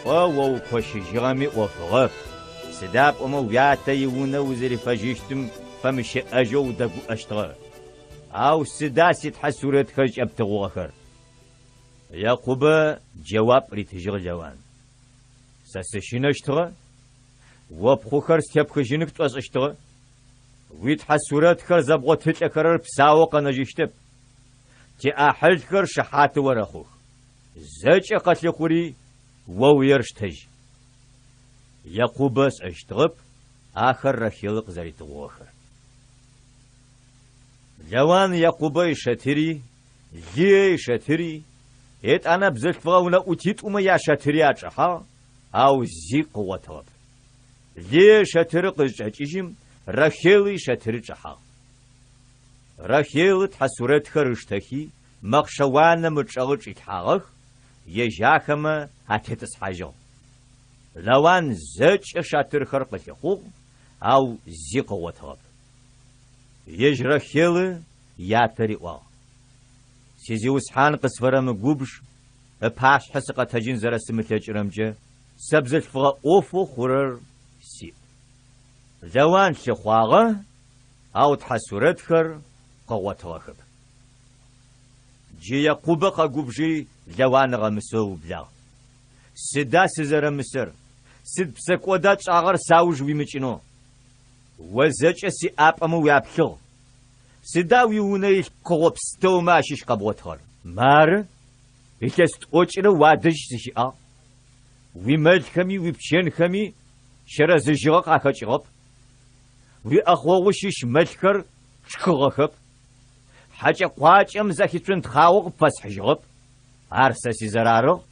Кӏо, о укощыжьыгъэми ӏофыгъэп, сыда пӏомэ уятэ иунэ узэрифэжьыщтым фэмыщыӏэжьэу удэгуӏэщтыгъэ. Ау сыда ситхьэ сурэтхэр кӏэптыгъугъэхэр? Якъубэ джэуап ритыжьыгъ Лаван. Сэ сыщынэщтыгъэ, о пхъухэр степхыжьыных пшӏошӏыщтыгъэ. Уитхьэ сурэтхэр зэбгъотылӏэхэрэр псаоу къэнэжьыщтэп. Тиӏахьылхэр шыхьаты орэхъух. Зэкӏэ къэлъыхъури оуер штэжь. Якъубэ ышӏэщтыгъэп ахэр Рахилы къызэритыгъугъэхэр. Лаван Якъубэ ишэтыри, Лые ишэтыри, етӏанэ бзылъфыгъэ унэӏутитӏумэ яшэтыри ачӏэхьагъ, ау зи къыгъотыгъэп. Лые ишэтыры къызчӏэкӏыжьым, Рахилы ишэтыры чӏэхьагъ. Рахилы тхьэ сурэтхэр ыштэхи, мэхъшэ уанэм ычӏэгъы чӏилъхьагъэх, ежь ахэмэ атетӏысхьажьыгъ. Лаван зэкӏэ шатырхэр къылъыхъугъ, ау зи къыгъотыгъэп. Ежь Рахилы ятэ риӏуагъ, Сизиусхьан къысфэрэмыгубж, ыпашъхьэ сыкъэтэджын зэрэсымылъэкӏырэмкӏэ сэ бзылъфыгъэ ӏофэу хъурэр сиӏ. Лаван лъыхъуагъэ, ау тхьэ сурэтхэр къыгъотыгъэхэп. Джы Якъубэ къэгубжи Лаван ыгъэмысэу ыублагъ. Сыда сызэрэмысэр, сыд псэкӏода тшӏагъэр сауж уимыкӏынэу? О зэкӏэ сиӏапӏэмэ уяплъыгъ, сыда уиунэ илъ пкъыгъо пстэумэ ащыщ къэбгъотыгъэр? Мары, илъэс тӏокӏырэ уадэжь сыщыӏагъ, уимэлхэми уипчэнхэми щэрэзыжьыгъэ къахэкӏыгъэп, уиӏэхъогъу щыщ мэлхэр тшхыгъэхэп, хьэкӏэ-къуакӏэм зэхицунтхъагъо къыпфэсхьыжьыгъэп, ар сэ сизэрарыгъ.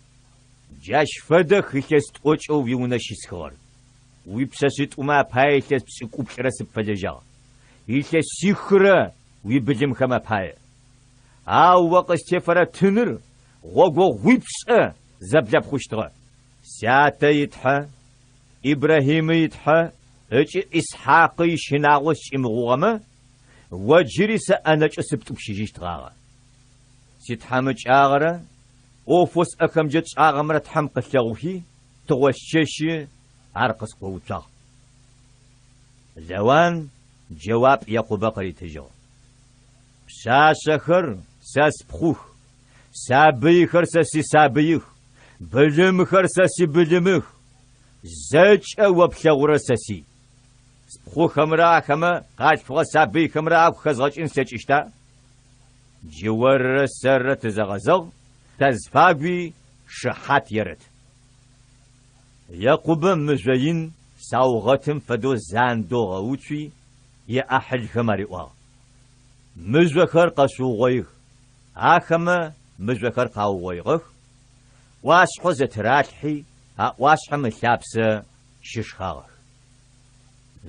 Джащ фэдэх илъэс тӏокӏэу уиунэ щисхыгъэр. Уипшъэшъитӏумэ апае илъэс пшӏыкӏуплӏырэ сыпфэлэжьагъ, илъэсихырэ уибылымхэм апае. Ау о къыстефэрэ тыныр гъогогъуипшӏэ зэблэпхъущтыгъэ. Сятэ и Тхьэ, Ибрахьимэ и Тхьэ ыкӏи Исхьакъы ищынагъо скӏымыгъугъэмэ, о джыри сэ ӏэнэкӏэу сыптӏупщыжьыщтгъагъэ. Ситхьамыкӏагъэрэ ӏофэу сӏэхэмкӏэ тшӏагъэмрэ Тхьэм къылъэгъухи, тыгъосчэщы ар къыскъоуцуагъ. Лаван джэуап Якъубэ къыритыжьыгъ, Пшъашъэхэр сэ спхъух, сабыйхэр сэ сисабыих, былымхэр сэ сибылымых, зэкӏэ о плъэгъурэр сэ сий. Спхъухэмрэ ахэмэ къалъфыгъэ сабыйхэмрэ агу хэзгъэкӏын слъэкӏыщта? Джы орырэ сэррэ тызэгъэзэгъ, тазфагуи шыхьат ерэт. Якъубэ мыжъо ин саугъэтым фэдэу зандэу ыгъэуцуи, иӏахьылхэм ариӏуагъ, Мыжъохэр къэшъуугъоих. Ахэмэ мыжъохэр къаугъоигъэх, ӏуашъхьэу зэтыралъхьи, а ӏуашъхьэм ылъапсэ щышхагъэх.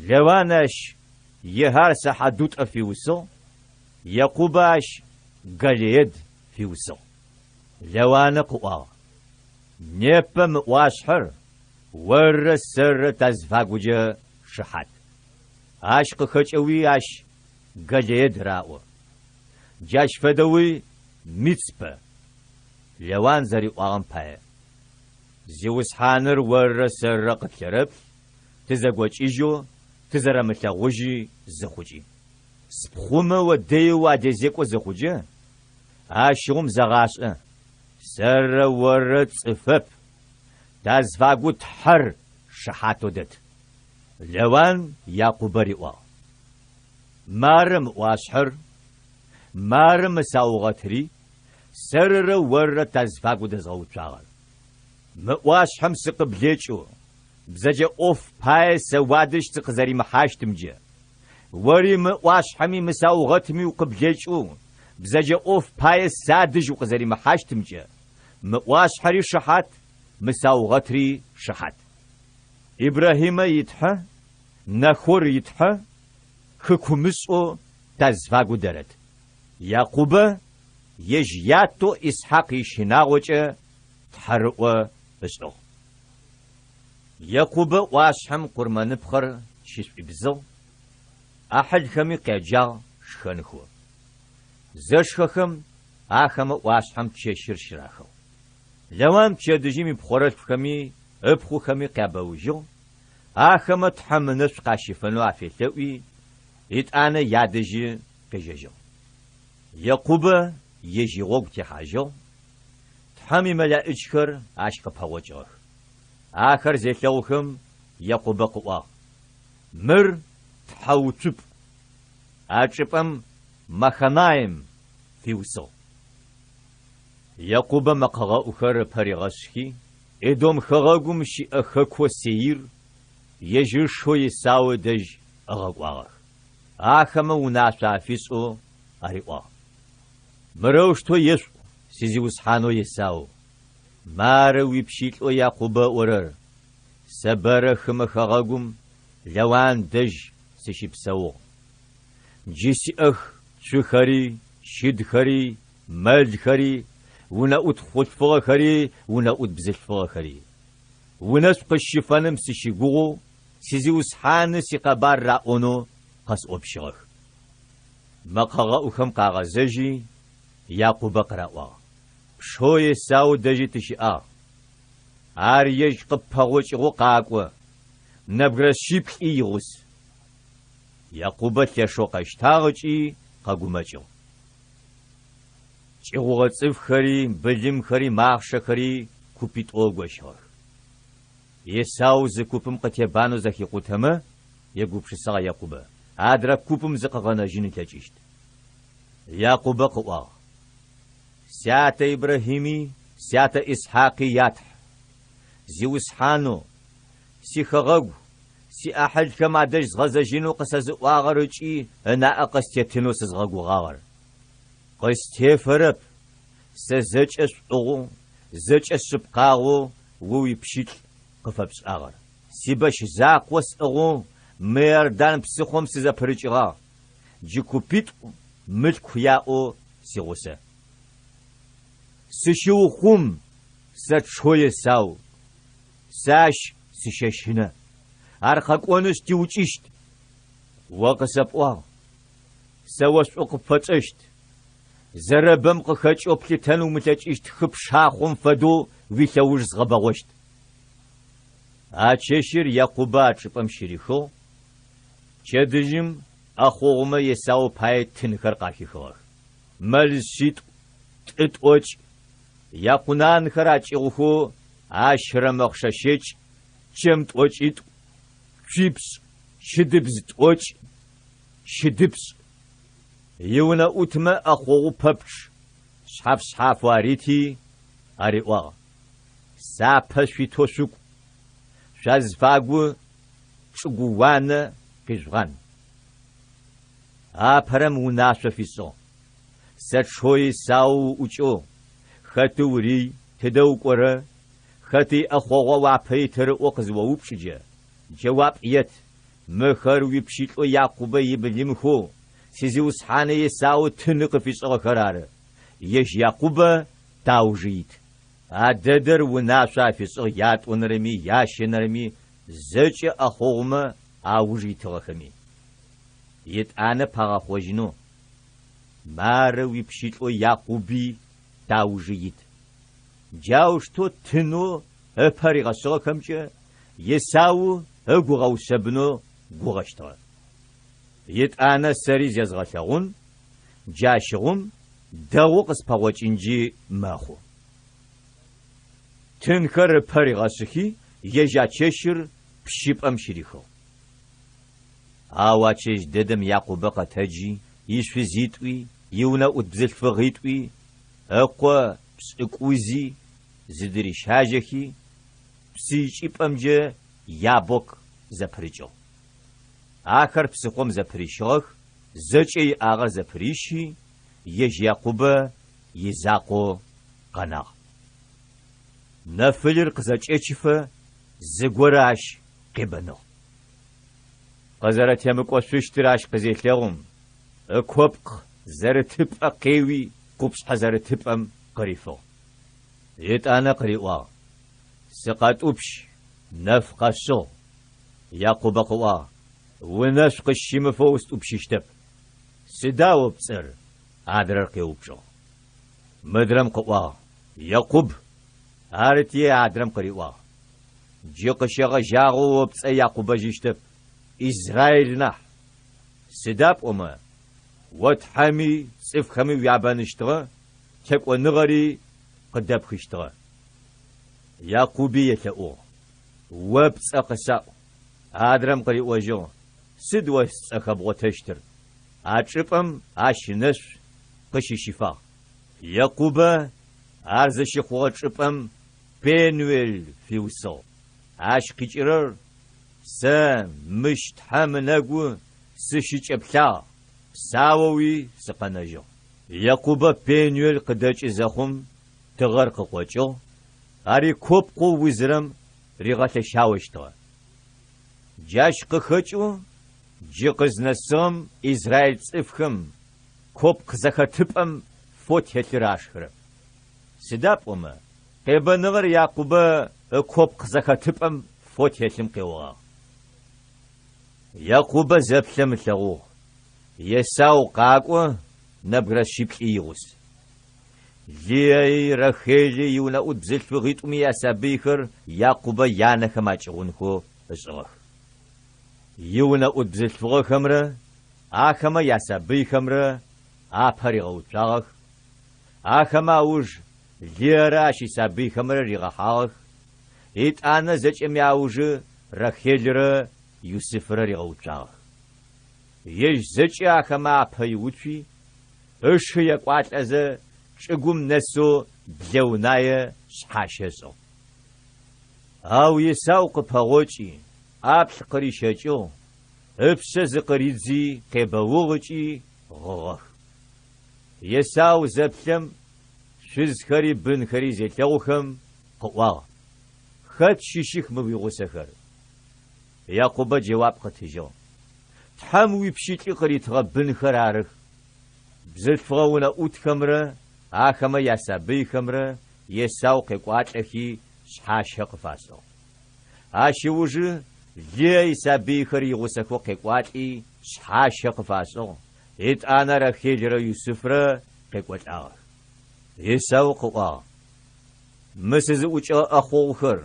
Лаван ащ Егар Сахьадутӏэ фиусыгъ, Якъубэ ащ Галеед фиусыгъ. Лаванэ къыӏуагъ, Непэ мы ӏуашъхьэр оррэ сэррэ тазфагуджэ шыхьат. Ащ къыхэкӏэуи ащ Галеед раӏо. Джащ фэдэуи Мицпэ, Лаван зэриӏуагъэм пае. Зиусхьаныр оррэ сэррэ къытлъэрэплъ, тызэгокӏыжьэу тызэрэмылъэгъужьи зыхъукӏи. Спхъумэ о дэеу уадезекӏо зыхъуджэ, ащыгъум зэгъашӏэ, сэррэ оррэ цӏыфэп, тазфагу Тхьэр шыхьат. шыхьатэу дэт. Лаван Якъубэ риӏуагъ, Мары мы ӏуашъхьэр, мары мы саугъэтри сэрырэ оррэ тазфагу дэзгъэуцуагъэр. Мы ӏуашъхьэм сыкъыблэкӏэу, бзэджэ ӏоф пае сэ уадэжь сыкъызэримыхьащтымкӏэ, ори мы ӏуашъхьэми мы саугъэтми укъыблэкӏэу, бзэджэ ӏоф пае садэжь укъызэримыхьащтымкӏэ, мы ӏуашъхьэри шыхьат, мы саугъэтри шыхьат. Ибрахьимэ и Тхьэ, Нахор и Тхьэ, хьыкумышӏэу тазфагу дэрэт. Якъубэ ежь ятэу Исхьакъ ищынагъокӏэ тхьэрыӏо ышӏыгъ. Якъубэ ӏуашъхьэм къурмэныпхъэр щышӏуибзыгъ, ӏахьылхэми къяджагъ шхэнхэу. Зэшхэхэм ахэмэ ӏуашъхьэм чэщыр щырахыгъ. Лаван пчэдыжьым ипхъорэлъфхэми ыпхъухэми къябэужьыгъ, ахэмэ Тхьэм ынэшӏу къащифэнэу афелъэӏуи, етӏанэ ядэжьы къежьэжьыгъ. Якъубэ ежь игъогу техьажьыгъ, Тхьэм имэлаӏычхэр ащ къыпэгъокӏыгъэх. Ахэр зелъэгъухэм, Якъубэ къыӏуагъ, Мыр тхьэуцупӏ. А чӏыпӏэм Маханаим фиусыгъ. Якъубэ мэкъэгъэӏухэр ыпэ ригъэшъхи, Эдом хэгъэгум щыӏэ хэкоу Сеир ежь ышэу Есау ыдэжь ыгъэкӏуагъэх. Ахэмэ унашъо афишӏэу ариӏуагъ, Мырэущтэу ешъуӏу сизиусхьанэу Есау, Мары уипщылӏэу Якъубэ ыӏорэр, Сэ бэрэ хымэ хэгъэгум Лаван дэжь сыщыпсэугъ. Джы сиӏэх цухэри, щыдхэри, мэлхэри, унэӏут хъулъфыгъэхэри, унэӏут бзылъфыгъэхэри. Унэшӏу къысщыфэным сыщыгугъэу сизиусхьаны сикъэбар раӏонэу къэсӏопщыгъэх. Мэкъэгъэӏухэм къагъэзэжьи, Якъубэ къыраӏуагъ, Пшэу Есау дэжьи тыщыӏагъ. Ар ежь къыппэгъокӏыгъэу къакӏо, нэбгырэ шъиплӏи игъус. Якъубэ лъэшэу къэщтагъ ыкӏи къэгумэкӏыгъ. Кӏыгъугъэ цӏыфхэри, былымхэри, махъшэхэри купитӏоу ыгощыгъэх. Есау зы купым къытебанэу зэхикъутэмэ, егупшысагъ Якъубэ, адрэ купым зыкъыгъэнэжьын ылъэкӏыщт. Якъубэ къыӏуагъ, Сятэ Ибрахьими сятэ Исхьакъи я Тхь, Зиусхьанэу, сихэгъэгу, сиӏахьылхэм адэжь згъэзэжьынэу къысэзыӏуагъэр ыкӏи ынаӏэ къыстетынэу сызгъэгугъагъэр. Къыстефэрэп сэ зэкӏэ шӏугъэу, зэкӏэ шъыпкъагъэу о уипщылӏ къыфэпшӏагъэр. Сибэщ закъо сӏыгъэу мы Иордан псыхъом сызэпырыкӏыгъагъ, джы купитӏу мылъку яӏэу сигъусэ. Сыщыухъум, сэ тшэу Есау, сэ ащ сыщэщынэ, ар къэкӏонышъ тиукӏыщт. О къысэпӏуагъ, Сэ о шӏу къыпфэсшӏэщт, зэрэбэм къыхэкӏэу плъытэн умылъэкӏыщт хы пшахъом фэдэу уилъэуж згъэбэгъощт. А чэщыр Якъубэ а чӏыпӏэм щырихыгъ, пчэдыжьым ӏэхъогъумэ Есау пае тынхэр къахихыгъэх, мэл шъитӏу, тӏы тӏокӏ, якъунанхэр акӏыгъухэу ащырэ мэхъшэ щэкӏ, чэм тӏокӏитӏу, цуипшӏ, щыдыбз тӏокӏ, щыдыпшӏ. Иунэӏутмэ ӏэхъогъу пэпчъ шъхьаф-шъхьафэу арити, ариӏуагъ, Сапэ шъуитэу шъукӏу, шъуазфагу чӏыгууанэ къижъугъан. Апэрэм унашъо фишӏыгъ, Сэ тшэу Есау уӏукӏэу, хэты урий, тыдэ укӏорэ, хэты иӏэхъогъуа уапэ итыр ыӏоу къызыоупчӏыджэ, джэуап ет, Мыхэр уипщылӏэу Якъубэ ибылымхэу сизиусхьаны Есау тыны къыфишӏыгъэхэр ары, ежь Якъубэ таужы ит. А дэдэр унашъо афишӏыгъ ятӏонэрэми ящэнэрэми зэкӏэ ӏэхъогъумэ ауж итыгъэхэми. Етӏанэ пагъэхъожьынэу, Мары уипщылӏэу Якъуби таужы ит. Джаущтэу тынэу ыпэ ригъэшъыгъэхэмкӏэ Есау ыгу ыгъэушъэбынэу гугъэщтыгъэ. Етӏанэ сэри зезгъэлъэгъун, джащыгъум дэгъоу къыспэгъокӏынджи мэхъу. Тынхэр ыпэ ригъэшъыхи, ежь а чэщыр пщыпӏэм щырихыгъ. Ау а чэщ дэдэм Якъубэ къэтэджи, ишъузитӏуи, иунэӏут бзылъфыгъитӏуи, ыкъо пшӏыкӏузи зыдырищажьэхи, псыикӏыпӏэмкӏэ Ябок зэпырыкӏыгъ. Ахэр псыхъом зэпырищыгъэх, зэкӏэ иӏагъэр зэпырищи, ежь Якъубэ изакъоу къэнагъ. Нэфылыр къызэкӏэчыфэ зыгорэ ащ къебэныгъ. Къызэрэтемыкӏошъущтыр ащ къызелъэгъум, ыкопкъ зэрытыпӏэ къеуи къупшъхьэ зэрытыпӏэм къырифыгъ. Етӏанэ къыриӏуагъ, Сыкъэтӏупщ, нэф къэшъыгъ. Якъубэ къыӏуагъ, Унэшъу къысщымыфэу устӏупщыщтэп. Сыда о пцӏэр? Адрэр къеупчӏыгъ. Мыдрэм къыӏуагъ, Екъуб. Арыти адрэм къыриӏуагъ, Джы къыщегъэжьагъэу о пцӏэ Якъубэжьыщтэп, Израиль нахь. Сыда пӏомэ, о Тхьэми цӏыфхэми уябэныщтыгъэ, текӏоныгъэри къыдэпхыщтыгъэ. Якъуби елъэӏугъ, О пцӏэ къысаӏу. Адрэм къыриӏожьыгъ, Сыд о сцӏэ хэбгъотэщтыр? А чӏыпӏэм ащ ынэшъу къыщыщифагъ. Екъубэ ар зыщыхъугъэ чӏыпӏэм Пенуел фиусыгъ. Ащ къикӏырэр, Сэ мыщ Тхьэм ынэгу сыщыкӏэплъагъ, псаоуи сыкъэнэжьыгъ. Екъубэ Пенуел къыдэкӏы зэхъум, тыгъэр къыкъокӏыгъ, ар икопкъэу узырэм ригъэлъэщаощтыгъэ. Джащ къыхэкӏэу джы къызнэсыгъэм израиль цӏыфхэм копкъ зэхэтыпӏэм фо телъыр ашхырэп. Сыда пӏомэ, къебэныгъэр Якъубэ ыкопкъ зэхэтыпӏэм фо телъым къеогъагъ. Якъубэ зэплъэм ылъэгъугъ, Есау къакӏо, нэбгырэ шъиплӏи игъус. Лыеи Рахели иунэӏут бзылъфыгъитӏуми ясабыйхэр Якъубэ янэхэм акӏыгъунхэу ышӏыгъэх. Иунэӏут бзылъфыгъэхэмрэ ахэмэ ясабыйхэмрэ апэ ригъэуцуагъэх, ахэмэ ауж Лыерэ ащ исабыйхэмрэ ригъэхьагъэх, етӏанэ зэкӏэми аужы Рахелрэ Юсыфрэ ригъэуцуагъэх. Ежь зэкӏэ ахэмэ апэ иуцуи, ышы екӏуалӏэзэ чӏыгум нэсэу блэунае шъхьащэ ышӏыгъ. Ау Есау къыпэгъокӏи, ӏаплӏ къырищэкӏыгъ, ыпшъэ зыкъыридзи къебэугъ ыкӏи гъыгъэх. Есау зэплъэм, шъузхэри бынхэри зелъэгъухэм, къыӏуагъ, Хэт щыщых мы уигъусэхэр? Якъубэ джэуап къытыжьыгъ, Тхьэм уипщылӏы къыритыгъэ бынхэр арых. Бзылъфыгъэ унэӏутхэмрэ ахэмэ ясабыйхэмрэ Есау къекӏуалӏэхи шъхьащэ къыфашӏыгъ. Ащ ыужы Лые исабыйхэр игъусэхэу къекӏуалӏи шъхьащэ къыфашӏыгъ, етӏанэ Рахелрэ Юсыфрэ къекӏолӏагъэх. Есау къыӏуагъ, Мы сызыӏукӏэгъэ ӏэхъогъухэр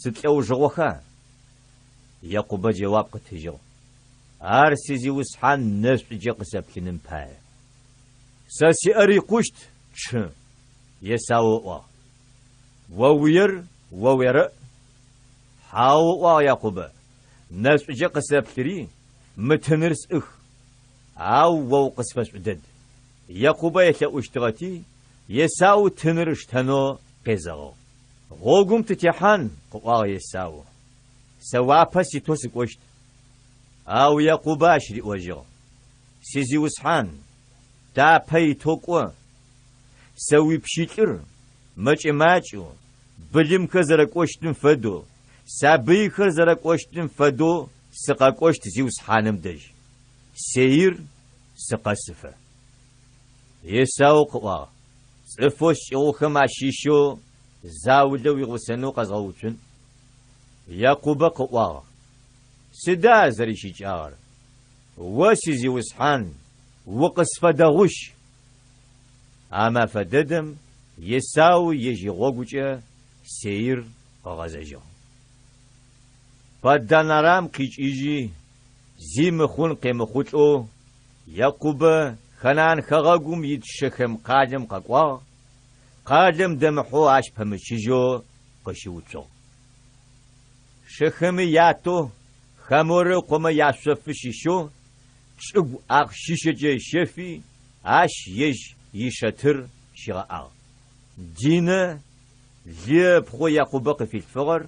сыд лӏэужыгъоха? Якъубэ джэуап къытыжьыгъ, Ар сизиусхьан нэшӏукӏэ къысэплъыным пае. Сэ сиӏэр икъущт, чъы, Есау ыӏуагъ. О уиер о уерэӏ. Хьау, ыӏуагъ Якъубэ, нэшӏукӏэ къысэплъыри, мы тыныр сӏых, ау о укъысфэшӏу дэд. Якъубэ елъэӏущтыгъэти, Есау тыныр ыштэнэу къезэгъыгъ. Гъогум тытехьан, къыӏуагъ Есау, сэ уапэ ситэу сыкӏощт. Ау Якъубэ ащ риӏожьыгъ, Сизиусхьан, тапэ итэу кӏо, сэ уипщылӏыр, мэкӏэ-макӏэу, былымхэр зэрэкӏощтым фэдэу, сабыйхэр зэрэкӏощтым фэдэу сыкъэкӏощт зиусхьаным дэжь, Сеир сыкъэсыфэ. Есау къыӏуагъ, Цӏыфэу скӏыгъухэм ащыщэу заулэ уигъусэнэу къэзгъэуцун. Якъубэ къыӏуагъ, Сыда ар зэрищыкӏагъэр? О, сизиусхьан, укъысфэдэгъущ! А мэфэ дэдэм Есау ежь игъогукӏэ Сеир къыгъэзэжьыгъ. Паддан-Арам къикӏыжьи, зи мыхъун къемыхъулӏэу, Якъубэ Ханаан хэгъэгум ит Щэхэм къалэм къэкӏуагъ, къалэм дэмыхьэу ащ пэмычыжьэу къыщыуцугъ. Шэхэмы ятэу Хаморэ ыкъомэ яшъофы щыщэу чӏыгу ахъщишъэкӏэ ыщэфи, ащ ежь ишэтыр щигъэӏагъ. Динэ, Лые ыпхъоу Якъубэ къыфилъфыгъэр,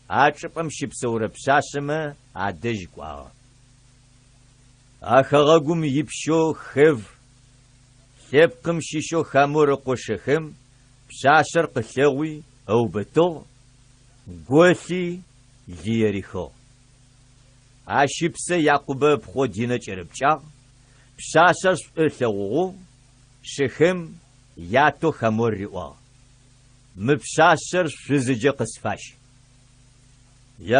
а чӏыпӏэм щыпсэурэ пшъашъэмэ адэжь кӏуагъэ. А хэгъэгум ипщэу Хэв лъэпкъым щыщэу Хамор ыкъо Шэхэм пшъашъэр къылъэгъуи ыубытыгъ, голъи лые рихыгъ. Ащ ыпсэ Якъубэ ыпхъоу Динэ кӏэрыпкӏагъ, пшъашъэр шӏу ылъэгъугъэу Шэхэм ятэу Хамор риӏуагъ, Мы пшъашъэр шъузыджэ къысфащ.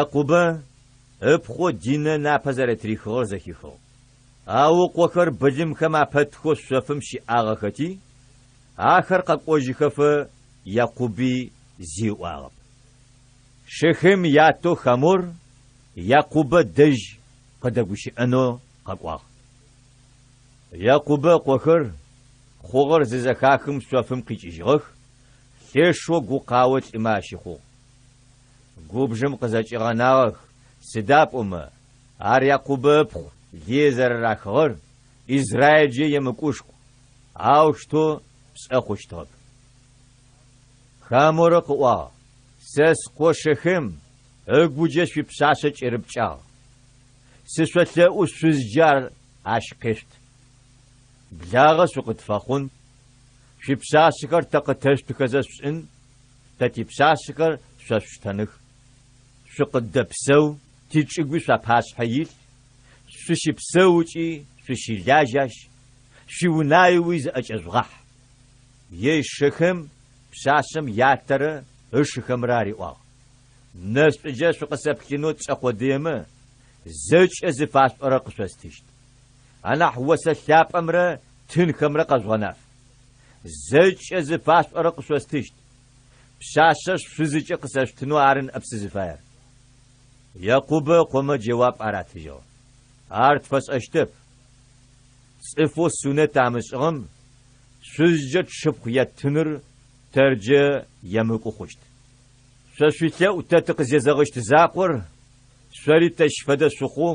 Якъубэ ыпхъоу Динэ напэ зэрэтырихыгъэр зэхихыгъ. Ау ыкъохэр былымхэм апэтхэу шъофым щыӏагъэхэти, ахэр къэкӏожьыхэфэ Якъуби зи ыӏуагъэп. Шэхем ятэу Хамор Якъубэ дэжь къыдэгущыӏэнэу къэкӏуагъ. Якъубэ ыкъохэр хъугъэр зызэхахым шъофым къикӏыжьыгъэх, лъэшэу гукъао лӏымэ ащыхъугъ. Губжым къызэкӏигъэнагъэх, сыда пӏомэ ар Якъубэ ыпхъу Лые зэрэрахыгъэр Израилджэ емыкӏушху, аущтэу пшӏэ хъущтыгъэп. Хаморэ къыӏуагъ, Сэ скъо Шэхем ыгуджэ шъуипшъашъэ кӏэрыпкӏагъ. Сышъолъэӏу шъузджэ ар ащ къешъут. Благъэ шъукъытфэхъун, шъуипшъашъэхэр тэ къытэшъутыхэзэ шъушӏын, тэ типшъашъэхэр шъо шъуштэных. Шъукъыддэпсэу, тичӏыгуи шъуапашъхьэ илъ, шъущыпсэу ыкӏи шъущылажь ащ, шъуиунаеуи зыӏэкӏэжъугъахь. Ежь Шэхем пшъашъэм ятэрэ ышыхэмрэ ариӏуагъ, Нэшӏуджэ шъукъысэплъынэу тшӏэ къодыемэ, зэкӏэ зыфашъуӏорэр къышъостыщт. Анахь осэ лъапӏэмрэ тынхэмрэ къэжъугъэнаф. Зэкӏэ зыфашъуӏорэр къышъостыщт. Пшъашъэр шъузыкӏэ къысэшъутынэу ары ныӏэп сызыфаер. Якъубэ ыкъомэ джэуап аратыжьыгъ, Ар тфэшӏэщтэп. Цӏыфэу сунэт амышӏыгъэм шъузкӏэ тшыпхъу еттыныр тэрджэ емыкӏу хъущт. Шъо шъуилъэӏу тэ тыкъызезэгъыщт закъор шъори тэщ фэдэ шъухъоу,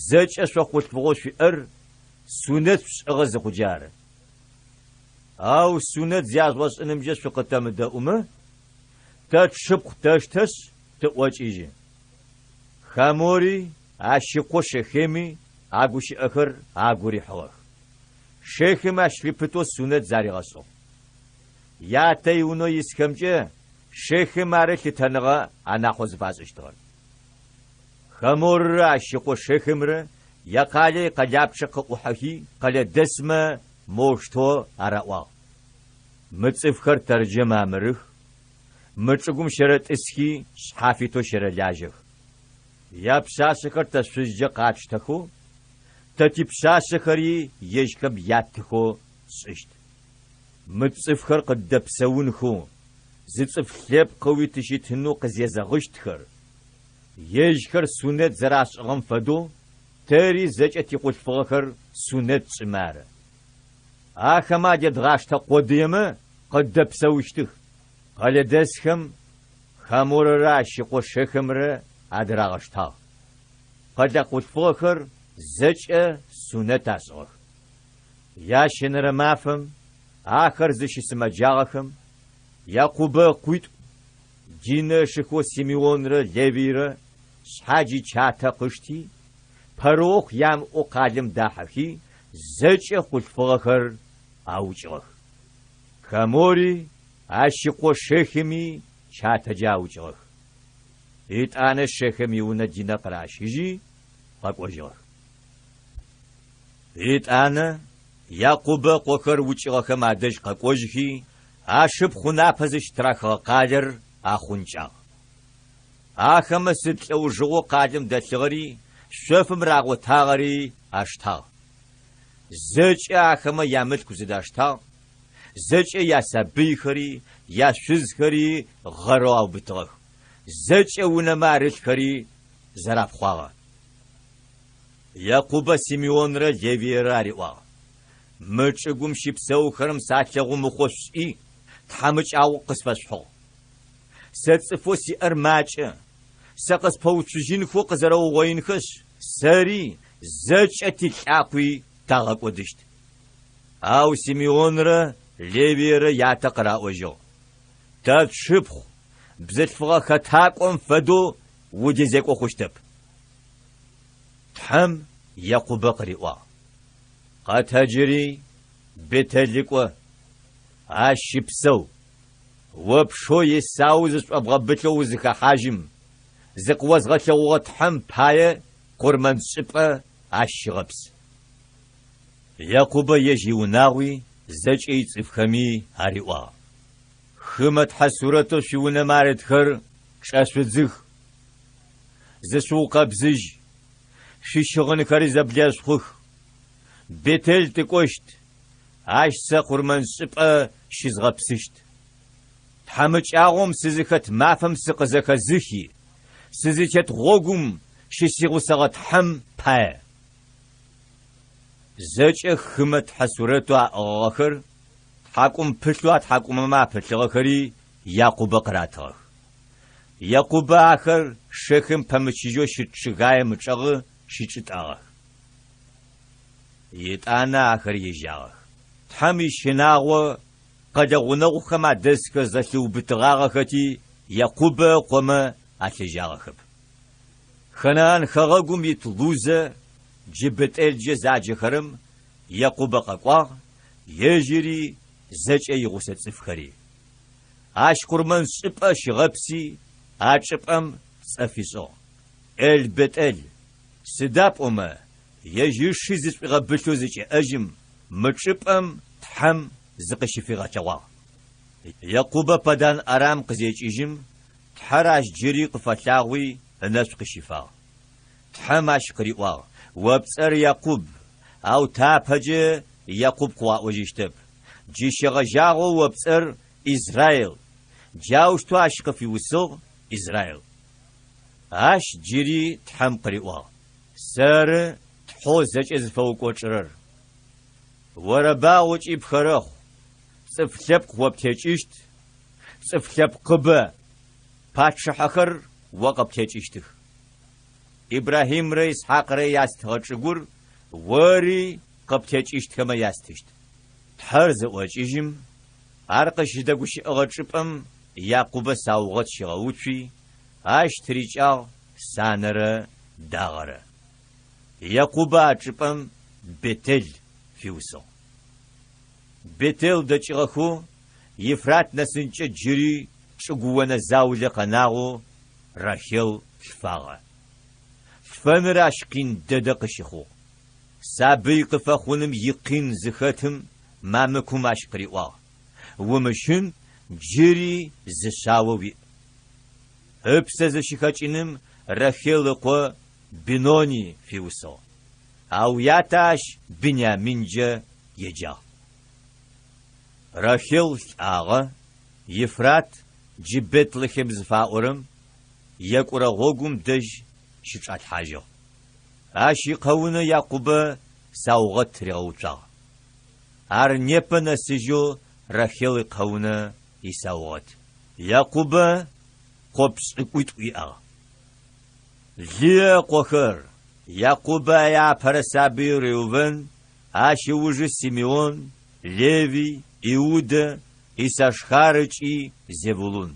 зэкӏэ шъо хъулъфыгъэу шъуиӏэр сунэт шъушӏыгъэ зыхъуджэ ары. Ау сунэт зяжъугъэшӏынымкӏэ шъукъытэмыдэӏумэ, тэ тшыпхъу тэштэшъ, тыӏокӏыжьы. Хамори ащ ыкъо Шехеми а гущыӏэхэр агу рихьыгъэх. Шехем ащ лъыпытэу сунэт заригъэшӏыгъ. Ятэ иунэу исхэмкӏэ Шехем ары лъытэныгъэ анахьэу зыфашӏыщтыгъэр. Хаморрэ ащ ыкъо Шехемрэ якъалэ икъэлапчъэ къыӏухьэхи, къэлэдэсмэ моущтэу араӏуагъ, Мы цӏыфхэр тэрджэ мамырых, мы чӏыгум щэрэтӏысхи шъхьафитэу щэрэлажьэх. Япшъашъэхэр тэ шъузджэ къатштэхэу, тэ типшъашъэхэри ежьхэм яттыхэу тшӏыщт. Мы цӏыфхэр къыддэпсэунхэу, зы цӏыф лъэпкъэуи тыщытынэу къызезэгъыщтхэр, ежьхэр сунэт зэрашӏыгъэм фэдэу, тэри зэкӏэ тихъулъфыгъэхэр сунэт тшӏымэ ары. Ахэмэ адедгъаштэ къодыемэ, къыддэпсэущтых. Къэлэдэсхэм Хаморэрэ ащ ыкъо Шехемрэ адырагъэштагъ. Къэлэ хъулъфыгъэхэр зэкӏэ сунэт ашӏыгъэх. Ящэнэрэ мафэм ахэр зыщысымэджагъэхэм Якъубэ ыкъуитӏу, Динэ ышыхэу Симеонрэ Левийрэ шъхьадж ичатэ къышти, пэрыохъу ямыӏэу къалэм дахьэхи, зэкӏэ хъулъфыгъэхэр аукӏыгъэх. Хамори ащ ыкъо Шехеми чатэкӏэ аукӏыгъэх. Етӏанэ Шехем иунэ Динэ къыращыжьи, къэкӏожьыгъэх. Етӏанэ Якъубэ ыкъохэр укӏыгъэхэм адэжь къэкӏожьхи, ашыпхъу напэ зыщытырахыгъэ къалэр ахъункӏагъ. Ахэмэ сыд лӏэужыгъоу къалэм дэлъыгъэри, шъофым рагъотагъэри аштагъ. Зэкӏэ ахэмэ ямылъку зыдаштагъ, зэкӏэ ясабыйхэри, яшъузхэри гъэрэу аубытыгъэх, зэкӏэ унэмэ арылъхэри зэрапхъуагъэ. Якъубэ Симеонрэ Левийрэ ариӏуагъ, Мы чӏыгум щыпсэухэрэм салъэгъу мыхъоу шъушӏи, тхьамыкӏагъо къысфэшъухьыгъ. Сэ цӏыфэу сиӏэр макӏэ, сэ къыспэуцужьынхэу къызэрэугъоинхэшъ, сэри, зэкӏэ тилӏакъуи тагъэкӏодыщт. Ау Симеонрэ Левийрэ ятэ къыраӏожьыгъ, Тэ тшыпхъу бзылъфыгъэ хэтакӏом фэдэу удезекӏо хъущтэп. Тхьэм Екъубэ къыриӏуагъ, Къэтэджыри, Бетэлы кӏо, ащ щыпсэу. О пшэу Есау зышӏобгъэбылъэу узыхэхьажьым, зыкъыозгъэлъэгъугъэ Тхьэм пае къурмэншӏыпӏэ ащ щыгъэпс. Екъубэ ежь иунагъуи зэкӏэ ицӏыфхэми ариӏуагъ, Хымэ тхьэ сурэтэу шъуиунэмэ арытхэр чӏэшъудзых, зышъуукъэбзыжь, шъуищыгъынхэри зэблэшъухъух. Бетэл тыкӏощт, ащ сэ къурмэншӏыпӏэ щызгъэпсыщт. Тхьамыкӏагъом сызыхэт мафэм сыкъызэхэзыхи, сызытет гъогум щысигъусэгъэ Тхьэм пае. Зэкӏэ хымэ тхьэ сурэтэу аӏыгъыгъэхэр, тхьакӏумпылъэу атхьакӏумэмэ апылъыгъэхэри Якъубэ къыратыгъэх. Якъубэ ахэр Шэхем пэмычыжьэу щыт чъыгаем ычӏэгъы щичӏытӏагъэх. Етӏанэ ахэр ежьагъэх. Тхьэм ищынагъо къэлэ гъунэгъухэм адэсхэр зэлъиубытыгъагъэхэти, Якъубэ ыкъомэ алъежьагъэхэп. Ханаан хэгъэгум ит Лузэ, джы Бэтӏелджэ заджэхэрэм, Якъубэ къэкӏуагъ, ежьыри зэкӏэ игъусэ цӏыфхэри. Ащ къурмэншӏыпӏэ щигъэпси, а чӏыпӏэм цӏэ фишӏыгъ, Эл-Бэтӏел, сыда пӏомэ ежь ышы зышӏуигъэбылъэу зыкӏеӏэжьым, мы чӏыпӏэм Тхьэм зыкъыщыфигъэлъэгъуагъ. Якъубэ Паддан-Арам къызекӏыжьым, Тхьэр ащ джыри къыфэлъагъуи ынэшӏу къыщифагъ. Тхьэм ащ къыриӏуагъ, О пцӏэр Якъуб, ау тапэкӏэ Якъуб къыуаӏожьыщтэп. Джы щегъэжьагъэу о пцӏэр Израил. Джаущтэу ащ къыфиусыгъ Израил. Ащ джыри Тхьэм къыриӏуагъ, Сэры Тхьэу зэкӏэ зыфэукӏочӏырэр. Орэбагъу ыкӏи пхэрэхъу, цӏыф лъэпкъ о птекӏыщт, цӏыф лъэпкъыбэ, пачъыхьэхэр о къыптекӏыщтых. Ибрахьимрэ Исхьакърэ ястыгъэ чӏыгур ори къыптекӏыщтхэмэ ястыщт. Тхьэр зыӏокӏыжьым, ар къыщыдэгущыӏэгъэ чӏыпӏэм Якъубэ саугъэт щигъэуцуи, ащ тырикӏагъ санэрэ дагъэрэ. Якъубэ а чӏыпӏэм Бетел фиусыгъ. Бетел дэкӏыгъэхэу Ефрат нэсынкӏэ джыри чӏыгуонэ заулэ къэнагъэу Рахел лъфагъэ. Лъфэныр ащ къин дэдэ къыщыхъугъ. Сабый къыфэхъуным икъин зыхэтым мамыкум ащ къыриӏуагъ, Умыщын, джыри зы шъао уиӏ. Ыпсэ зыщыхэкӏыным Рахел ыкъо Бенони фиусыгъ, ау ятэ ащ Бениаминкӏэ еджагъ. Рахел лӏагъэ, Ефрат, джы Бетлехем зыфаӏорэм, екӏурэ гъогум дэжь щычӏалъхьажьыгъ. Ащ икъэунэ Якъубэ саугъэт тыригъэуцуагъ. Ар непэ нэсыжьэу Рахел икъэунэ исаугъэт. Якъубэ къо пшӏыкӏутӏу иӏагъ. Лые ыкъохэр, Якъубэ иапэрэ сабыеу Реувен, ащ ыужы Симеон, Левий, Иудэ, Иссашхар ыкӏи Зевулун.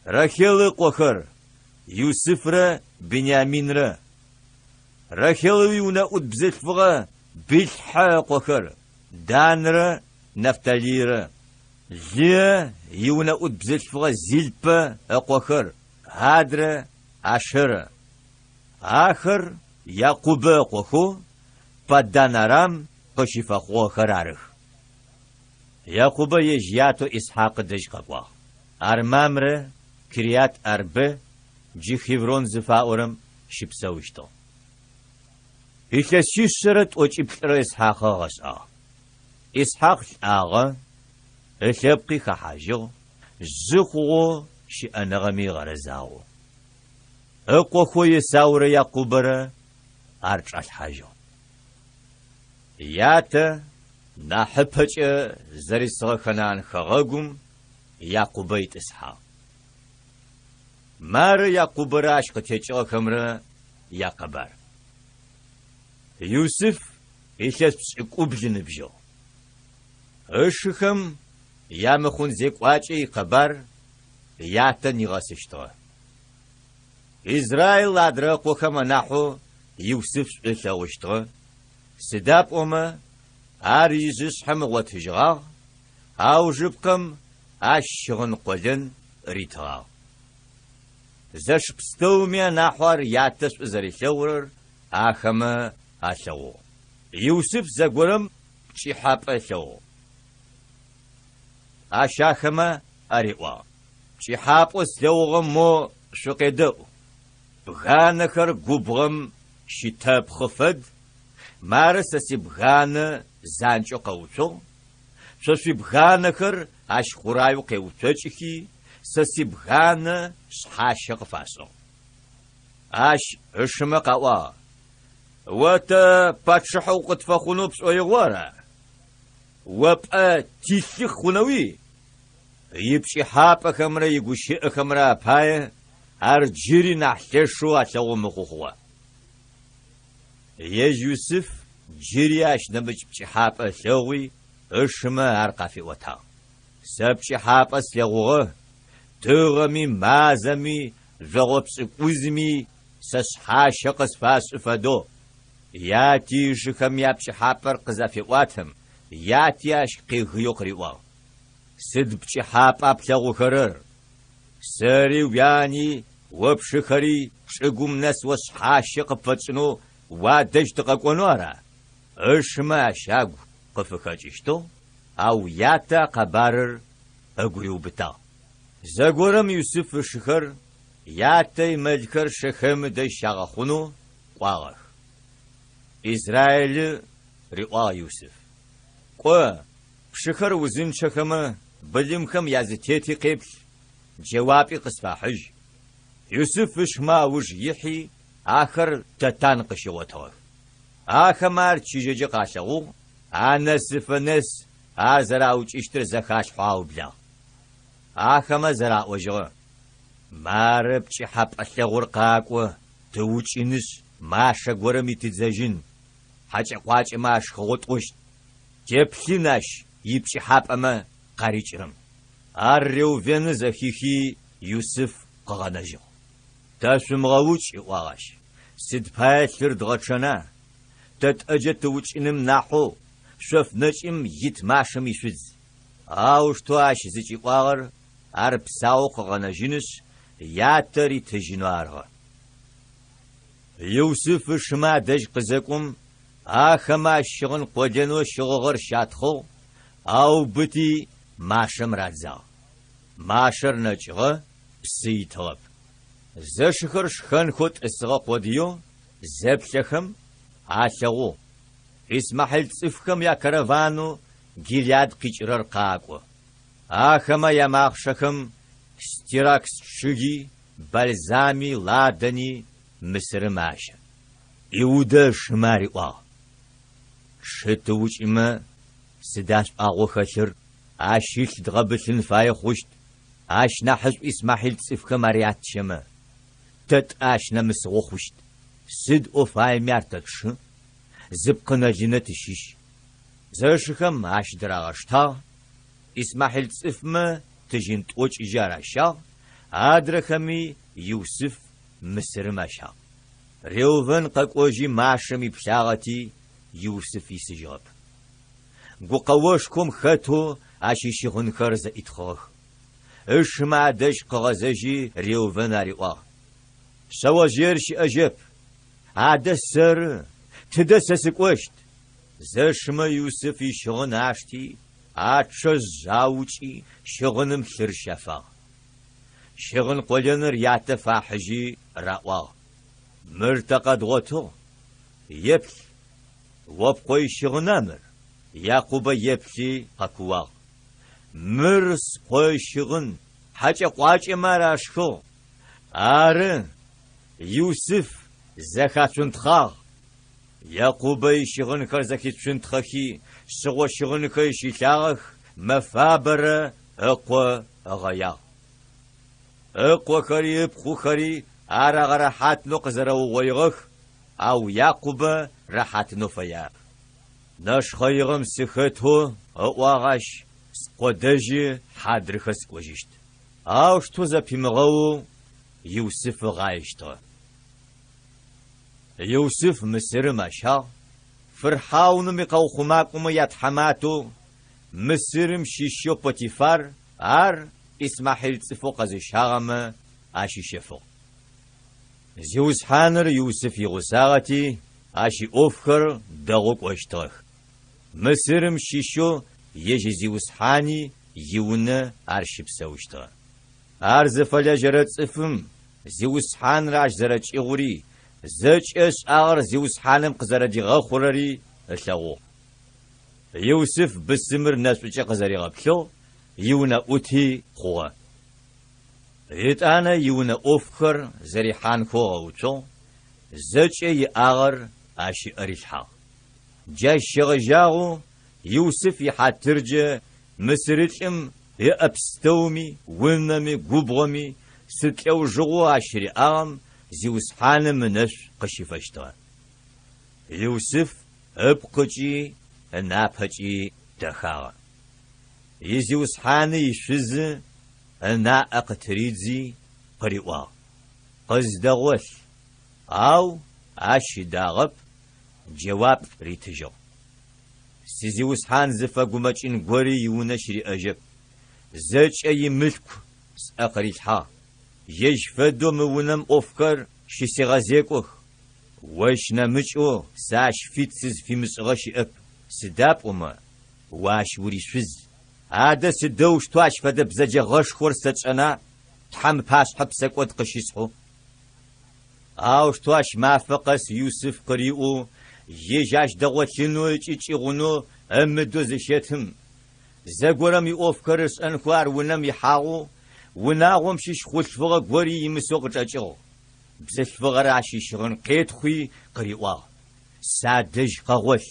Рахел ыкъохэр, Юсыфрэ Бениаминрэ. Рахел иунэӏут бзылъфыгъэ Билхьэ ыкъохэр, Данрэ Нафталийрэ. Лые иунэӏут бзылъфыгъэ Зилпэ ыкъохэр, Гадрэ Ашэрэ. Ахэр Якъубэ ыкъохэу Паддан-Арам къыщыфэхъугъэхэр арых. Якъубэ ежь ятэу Исхьакъы дэжь къэкӏуагъ. Ар Мамрэ, Кириат-Арбэ, джы Хеврон зыфаӏорэм, щыпсэущтыгъ. Илъэсишъэрэ тӏокӏиплӏырэ Исхьакъы ыгъэшӏагъ. Исхьакъ лӏагъэ, ылъэпкъи хэхьажьыгъ, жъы хъугъэу щыӏэныгъэми ыгъэрэзагъэу. Ыкъохэу Есаурэ Якъубэрэ ар чӏалъхьажьыгъ. Ятэ нахьыпэкӏэ зэрисыгъэ Ханаан хэгъэгум Якъубэ итӏысхьагъ. Мары Якъубэрэ ащ къытекӏыгъэхэмрэ якъэбар. Юсыф илъэс пшӏыкӏубл ыныбжьыгъ. Ышыхэм ямыхъун зекӏуакӏэ икъэбар ятэ нигъэсыщтыгъэ. Израил адрэ ыкъохэм анахьэу Юсыф шӏу ылъэгъущтыгъэ, сыда пӏомэ ар ижъышъхьэм ыгъотыжьыгъагъ, аужыпкъэм ащ щыгъын къолэн ритыгъагъ. Зэш пстэуми анахьэу ар ятэ шӏу зэрилъэгъурэр ахэмэ алъэгъугъ. Юсыф зэгорэм пкӏыхьапӏэ ылъэгъугъ. Ащ ахэмэ ариӏуагъ, Пкӏыхьапӏэу слъэгъугъэм мо шъукъедэӏу. Бганэхэр губгъом щытэпхъы фэд, мары сэ сибганэ занкӏэу къэуцугъ, шъо шъуибганэхэр ащ хъураеу къеуцокӏыхи, сэ сибганэ шъхьащэ къыфашӏыгъ. Ащ ышымэ къаӏуагъ, О тэ пачъыхьэ укъытфэхъунэу пшӏоигъу ара? О пӏэ тилъы хъунэуи? Ипкӏыхьапӏэхэмрэ игущыӏэхэмрэ апае ар джыри нахь лъэшэу алъэгъу мыхъу хъугъэ. Ежь Юсыф джыри ащ нэмыкӏ пкӏыхьапӏэ ылъэгъуи, ышымэ ар къафиӏотагъ. Сэ пкӏыхьапӏэ слъэгъугъэ, тыгъэми, мазэми, жъогъо пшӏыкӏузми сэ шъхьащэ къысфашӏы фэдэу. Яти ышыхэм япкӏыхьапӏэр къызафеӏуатэм, яти ащ къегыеу къыриӏуагъ. Сыд пкӏыхьапӏа плъэгъухэрэр? Сэри уяни о пшыхэри чӏыгум нэс о шъхьащэ къыпфэтшӏынэу уадэжь тыкъэкӏонэу ара? Ышымэ ащ агу къыфыхэкӏыщтыгъ, ау ятэ а къэбарыр ыгу риубытагъ. Зэгорэм Юсыф ышыхэр ятэ имэлхэр Шэхем ыдэжь щагъэхъунэу кӏуагъэх. Израилы риӏуагъ Юсыф, Кӏо, пшыхэр узынчъэхэмэ, былымхэм язытети къеплъ, джэуапи къысфахьыжь. Юсыф ышмэ ауж ихьи, ахэр Дэтан къыщигъотыгъэх. Ахэмэ ар чыжьэкӏэ къалъэгъугъ, анэсыфэ нэс ар зэраукӏыщтыр зэхалъхьэу аублагъ. Ахэмэ зэраӏожьыгъэ, Мары пкӏыхьэпӏэ лъэгъур къакӏо, тыукӏынышъ, машэ горэм итыдзэжьын, хьакӏэ-къуакӏэмэ ашхыгъэу тӏощт. Теплъын ащ ипкӏыхьапӏэмэ къарикӏырэм. Ар Реувены зэхихи, Юсыф къыгъэнэжьыгъ. Тэшъумыгъэукӏ, ыӏуагъ ащ, сыд пае лъыр дгъэчъэна? Тэ тӏэджэ тыукӏыным нахьэу, шъоф нэкӏым ит машэм ишъудз. Аущтэу ащ зыкӏиӏуагъэр ар псаоу къыгъэнэжьынышъ, ятэ ритыжьынэу арыгъэ. Юсыф ышымэ адэжь къызэкӏом, ахэмэ ащ щыгъын къолэнэу щыгъыгъэр щатхъыгъ, аубыти машэм радзагъ. Машэр нэкӏыгъэ, псы итыгъэп. Зэшыхэр шхэнхэу тӏысыгъэ къодыеу зэплъэхэм, алъэгъугъ, Исмахьил цӏыфхэм якараванэу Гилеад къикӏырэр къакӏо. Ахэмэ ямахъшэхэм стиракс чъыги, бальзами, ладани Мысырым ащэ. Иудэ ышымэ ариӏуагъ, Тшы тыукӏымэ, сыда шӏуагъэу хэлъыр? Ащ ылъ дгъэбылъын фае хъущт, ащ нахьышӏу исмахьил цӏыфхэм ар ятщэмэ, тэ тӏэ ащ нэмысыгъэу хъущт. Сыд ӏо фаеми ар тэ тшы, зы пкъынэ-лынэ тыщыщ. Зэшыхэм ащ дырагъэштагъ, исмахьил цӏыфмэ тыжьын тӏокӏыжьы аращагъ, адрэхэми Юсыф Мысырым ащагъ. Реувэн къэкӏожьи машэм иплъагъэти, Юсыф исыжьыгъэп. Гукъэошхом хэтэу ащ ищыгъынхэр зэӏитхъыгъэх. Ышымэ адэжь къыгъэзэжьи Реувэн ариӏуагъ, Шъэожъыер щыӏэжьэп. Адэ сэры, тыдэ сэ сыкӏощт? Зэшымэ Юсыф ищыгъын ашти, ачъэжъ аукӏи, щыгъыным лъыр щафагъ. Щыгъын къолэныр ятэ фахьыжьи раӏуагъ, Мыр тэ къэдгъотыгъ, еплъ, о пкъо ищыгъына мыр? Якъубэ еплъи къэкууагъ, Мыр скъо ищыгъын, хьакӏэ-къуакӏэмэ ар ашхыгъ. Ары, Юсыф зэхацунтхъагъ. Якъубэ ищыгъынхэр зэхицунтхъэхи, шъыгъо щыгъынхэр щилъагъэх, мэфабэрэ ыкъо ыгъэягъ. Ыкъохэри ыпхъухэри ар агъэрэхьатынэу къызэрэугъоигъэх, ау Якъубэ рэхьатынэу фэягъэп. Нэшхъэигъэм сыхэтэу, ыӏуагъ ащ, скъо дэжьы хьадрыхэ сыкӏожьыщт. Аущтэу зэпимыгъэоу Юсыф ыгъаещтыгъэ. Юсыф Мысырым ащагъ, фырхьауным икъэухъумакӏомэ ятхьаматэу Мысырым щыщэу Потифар ар исмахьил цӏыфэу къэзыщагъэмэ ащищэфыгъ. Зиусхьаныр Юсыф игъусагъэти, ащ иӏофхэр дэгъоу кӏощтыгъэх. Мысырым щыщэу ежь изиусхьани иунэ ар щыпсэущтыгъэ. Ар зыфэлэжьэрэ цӏыфым Зиусхьаныр ащ зэрэкӏыгъури, зэкӏэ ышӏагъэр Зиусхьаным къызэрэдигъэхъурэри ылъэгъугъ. Юсыф бысымыр нэшӏукӏэ къызэригъэплъыгъ, иунэӏути хъугъэ. Етӏанэ иунэ ӏофхэр зэрихьанхэу ыгъэуцугъ, зэкӏэ иӏагъэр ащ ыӏэ рилъхьагъ. Джащ щегъэжьагъэу Юсыф ихьатыркӏэ мысырылӏым ыӏэ пстэуми, унэми, губгъоми, сыд лӏэужыгъоу ащ риӏагъэм Зиусхьаным ынэшӏу къыщифэщтыгъэ. Юсыф ыпкъыкӏи ынапэкӏи дэхагъэ. Изиусхьаны ишъузы ынаӏэ къытыридзи, къыриӏуагъ, Къыздэгъолъ. Ау ащ ыдагъэп, джэуап ритыжьыгъ. Сизиусхьан зыфэгумэкӏын гори иунэ щыриӏэжьэп, зэкӏэ имылъку сӏэ къырилъхьагъ, ежь фэдэу мы унэм ӏофхэр щысегъэзекӏох. Ощ нэмыкӏэу сэ ащ фит сызфимышӏыгъэ щыӏэп, сыда пӏомэ о ащ уришъуз. Адэ сыдэущтэу ащ фэдэ бзэджэгъэшхор сэ тшӏэна, Тхьэм ыпашъхьэ псэкӏод къыщысхьэу? Аущтэу ащ мафэ къэс Юсыф къыриӏоу, ежь ащ дэгъолъынэу ыкӏи кӏыгъунэу ымыдэу зыщэтым, зэгорэм иӏофхэр ышӏэнхэу ар унэм ихьагъэу, унагъом щыщ хъулъфыгъэ гори имысэу къычӏэкӏыгъ. Бзылъфыгъэр ащ ищыгъын къетхъуи къыриӏуагъ, Садэжь къэгъолъ.